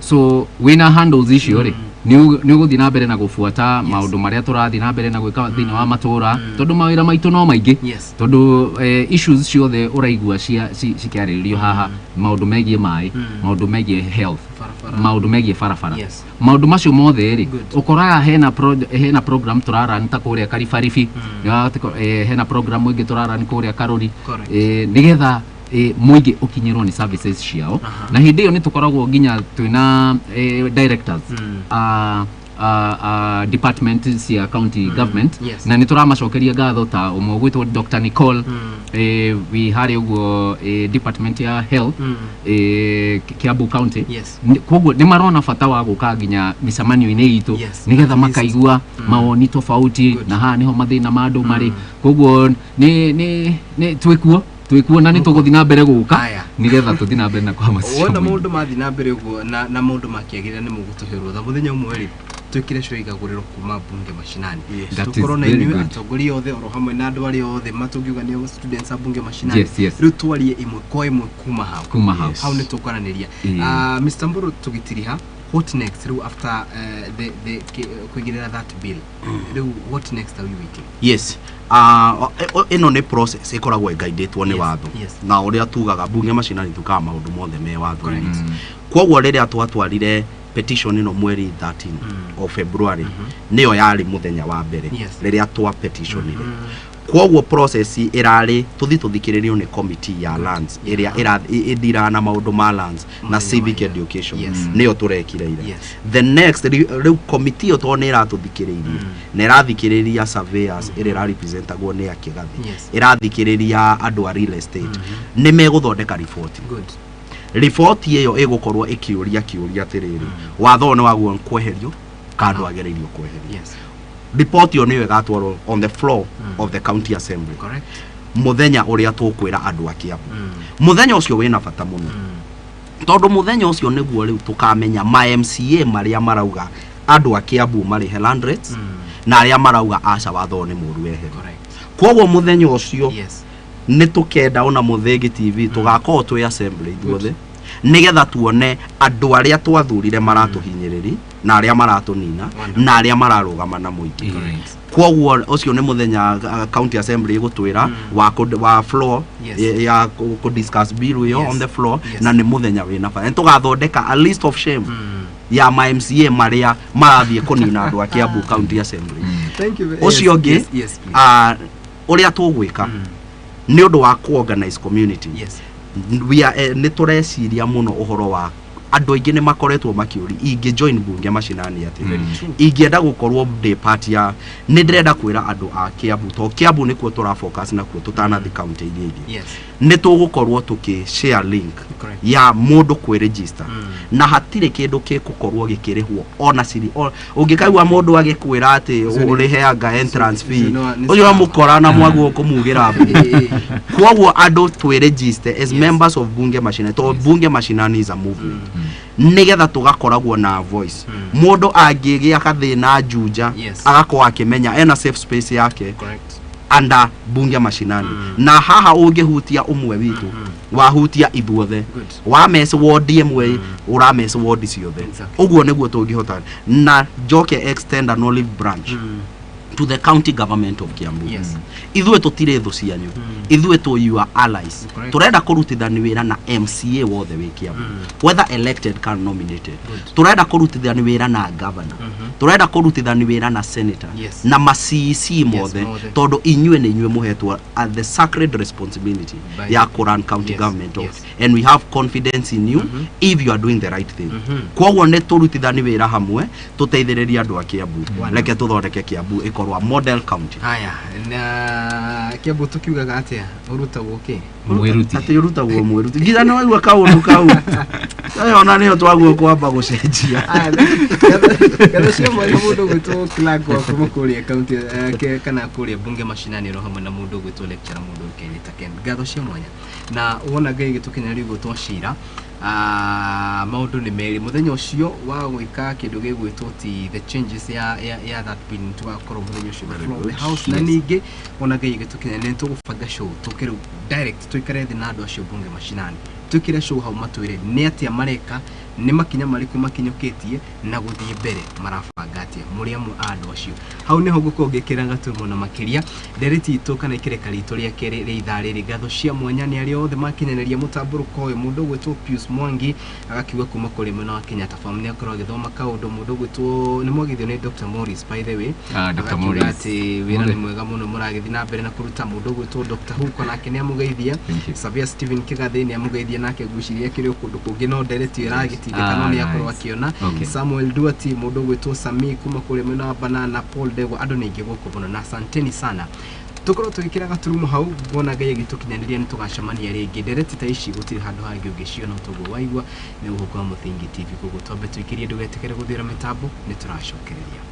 So wĩna handles icio rĩ, nĩ ũgũthiĩ na mbere na gũbuata maũndũ marĩa tũrathiĩ na mbere na gwĩka thĩinĩ wa matũra, tondũ mawĩra maitũ no maingĩ, tondũ issues ciothe ũraigua cikĩarĩrĩrio haha, maũndũ megiĩ maĩ, maũndũ megiĩ health, barabara, maũndũ megiĩ barabara, maũndũ macio mothe rĩ, ũkoraga hena program tũraran ta kũrĩa Karibaribi. Hena program ĩngĩ tũraran kũrĩa Karũri, nĩgetha mũingĩ ũkinyĩrwo nĩ services ciao. Na hĩndĩ ĩyo nĩ tũkoragwo nginya twĩna directors a department cia county government, na nĩ tũramacokeria ngatho ta ũmwe ũgwĩtwo Dr. Nicole, wĩ harĩa ũguo department ya health, Kiambu County. Koguo nĩ marona bata wa gũka nginya mĩcemanio-inĩ itũ, nĩgetha At least. makaigua mawoni tofauti, na haha nĩho mathĩna ma andũ marĩ. Koguo nĩ twĩkuo Twĩkuona nĩ tũgũthiĩ na mbere gũka Aya. nĩgetha tũthiĩ na mbere na kũhamasisha Wona mũingĩ. maũndũ mathiĩ na mbere ũguo na maũndũ makĩagĩrĩra, nĩ mũgũtũhe rũtha mũthenya ũmwe rĩ, twĩkĩre show igagũrĩrwo kuma bunge mashinani. That is Tũkorwo na very inyuĩ good. atongoria othe oro hamwe na andũ arĩa othe matũngiuga nĩo students a bunge mashinani. Yes. Rĩu twarie ĩmwe kwa ĩmwe kuma hau. Kuma hau. Hau nĩ tũkwaranĩria. Mr. Mburu, tũgĩtiriha, what next rĩu after the kũigĩrĩra that bill? Rĩu what next are we waiting? Yes, ĩno nĩ process ĩkoragwo ĩgaidĩtwo nĩ watho. Na ũrĩa tugaga bunge macinani, tukaga maũndũ mothe me watho-inĩ. Koguo rĩrĩa twatwarire petition ĩno mweri 13 of February, nĩyo yarĩ mũthenya wa mbere rĩrĩa twa petitionire. Koguo process ĩrarĩ tũthi tũthikĩrĩrio nĩ committee ya lands ĩrĩa ĩthiraga na maũndũ ma lands na Mũthenya civic wa ira. education. Nĩyo tũrekire ira. The next rĩu committee ĩyo, tondũ nĩ ĩratũthikĩrĩirie na ĩrathikĩrĩria surveyors ĩrĩa ĩrarepresentagwo nĩ Akĩgathi, ĩrathikĩrĩria andũ a real estate, nĩ megũthondeka riboti. Riboti ĩyo ĩgũkorwo ĩkĩũria kĩũria atĩrĩrĩ, watho ũyũ nĩ wagwo kweherio kana ndwagĩrĩirio kweherio? Riboti ĩyo nĩyo ĩgatwarwo on the floor of the county assembly mũthenya ũrĩa tũkwĩra andũ a Kiambu. Mũthenya ũcio wĩna bata mũno, tondũ mũthenya ũcio nĩguo rĩu tũkamenya ma MCA marĩa marauga andũ a Kiambu marĩhe land rates na arĩa marauga aca, watho ũyũ nĩ mũru, weherio. Koguo mũthenya ũcio nĩ tũkenda ona Mũthĩgi TV tũgakorwo twĩ assembly ithuothe, nĩgetha tuone andũ arĩa twathurire maratũhinyĩrĩri na arĩa maratũnina na arĩa mararũgama na mũingĩ. Koguo ũcio nĩ mũthenya county assembly ĩgũtwĩra wa floor ya kũ discuss bill ĩyo on the floor. Na nĩ mũthenya wĩna bata, nĩ tũgathondeka a list of shame ya ma MCA marĩa marathiĩ kũnina andũ a Kiambu county assembly. Thank you. Ũcio ũngĩ, Yes, please. Ũrĩa tũgwĩka nĩ ũndũ wa ku-organize community, we are, nĩ tũreciria mũno ũhoro wa andũ aingĩ nĩ makoretwo makĩũri, ingĩ join bunge macinani atĩ ingĩenda gũkorwo ndĩ part ya. Nĩ ndĩrenda kwĩra andũ a Kiambu, to Kiambu nĩkuo tũra focus nakuo tũtanathi county iria ingĩ, nĩ tũgũkorwo tũkĩ share link ya mũndũ kwĩ register na hatirĩ kĩndũ gĩgũkorwo gĩkĩrĩhwo ona ciri. Ũngĩkaigua mũndũ agĩkwĩra atĩ ũrĩheanga entrance fee, ũcio nĩ ũcio scam. Wamũkora na mwaguo kũmugĩra mbu. Koguo andũ twĩ register as members of bunge mashinani, to bunge mashinani is a movement, nĩgetha tũgakoragwo na voice. Mũndũ angĩgĩa gathĩna Juja, agakorwo akĩmenya ena safe space yake under bunge mashinani. Na haha ũngĩhutia ũmwe witũ, wahutia ithuothe. Wamec wondi ĩmwe, ũramec wondi ciothe. Ũguo nĩguo tũngĩhota. Na njoke extend an olive branch to the county government of Kiambu. Ithuĩ tũtirĩ thũ cianyu, ithuĩ tũ your allies. Tũrenda kũrutithania wĩra na MCA wothe wĩ Kiambu, whether elected kana nominated. Tũrenda kũrutithania wĩra na governor, tũrenda kũrutithania wĩra na senator na ma CEC mothe, mothe. Tondũ inyuĩ nĩ inyuĩ mũhetwo the sacred responsibility ya kũrun county government of and we have confidence in you if you are doing the right thing. Koguo nĩ tũrutithani wĩra hamwe, tũteithĩrĩrie andũ a Kiambu. Reke tũthondeke Kiambu ĩkorwo a model county. Haya, na Kiambu tukiugaga atia, ũrutagwo kĩ? Mwĩruti. Atĩ ũrutagwo mwĩruti nginya nĩ waigua kaũndũ kau. Ĩyo ona nĩyo twaguo kwamba gũcenjia. Ngatho cia mwanya mũndũ gwĩtwo Clark wa kuma kũrĩa county kana kũrĩa bunge mashinani, ro hamwe na mũndũ gwĩtwo lecturer, mũndũ ũĩkaine ta Ken. Ngatho cia mwanya. Na wona Ngai gĩtũkinyĩra rĩu gwĩtwo cira, maũndũ nĩ merĩ mũthenya ũcio wa gwĩka kĩndũ gĩgwĩtwo ti the changes ya that bill, tũgakorwo mũthenya ũcio the floor of the house. Na ningĩ ona Ngai gĩtũkinyĩra nĩ tũgũbanga show, tũke rĩu direct tũikare thĩ na andũ acio bunge mashinani, twĩkĩre show hau, matwĩre nĩ atĩa mareka, nĩ makinya marĩkũ makinyũkĩtie na gũthiĩ mbere, marabanga atĩa mũrĩ amwe a andũ acio. Hau nĩho ngũkorwo ngĩkĩra gaturumo na makĩria ndereti itũ kana ikĩreka ritũ rĩa kerĩ rĩa ithaa rĩrĩ. Ngatho cia mwanya nĩ arĩa othe makinyanĩria mũtambũrũko ũyũ. Mũndũ ũgwĩtwo Pius Mwangi agakiuga kuma kũrĩ mwena wa Kenyatta Farm nĩ akorwo agĩthoma kaũndũ. Mũndũ ũgwĩtwo nĩ mwagithio nĩ Dr. Morris, by the way. Ah, Dr. Agakiuga Morris. atĩ wĩra Mothe. nĩ mwega mũno mũragĩthiĩ na mbere na kũruta. Mũndũ ũgwĩtwo Dr. Huko nake nĩ amũgeithia. Thank you. Savia Steven Kigathi nĩ amũgeithia nake, ngwĩciria kĩrĩ o kũndũ kũngĩ no ndereti ĩyo ĩragĩtindĩka, no Ah, nĩ akorwo nice. akĩona. Samuel Duati, mũndũ ũgwĩtwo Sami kuma kũrĩa mwena wa Banana, Paul Ndegwa, andũ nĩ aingĩ gũkũ mũno na asanteni sana. Tũkorwo tũgĩkĩra gaturumo hau, nguona Ngai agĩtũkinyanĩria nĩ tũgacemania rĩngĩ. Ndereti ta ici gũtirĩ handũ hangĩ ũngĩciona, toguo waigua nĩ gũkũ kwa Mũthingi TV. Koguo twambe tũikĩrie, ndũgetĩkĩre gũthĩra mĩtambo, nĩ tũracokereria.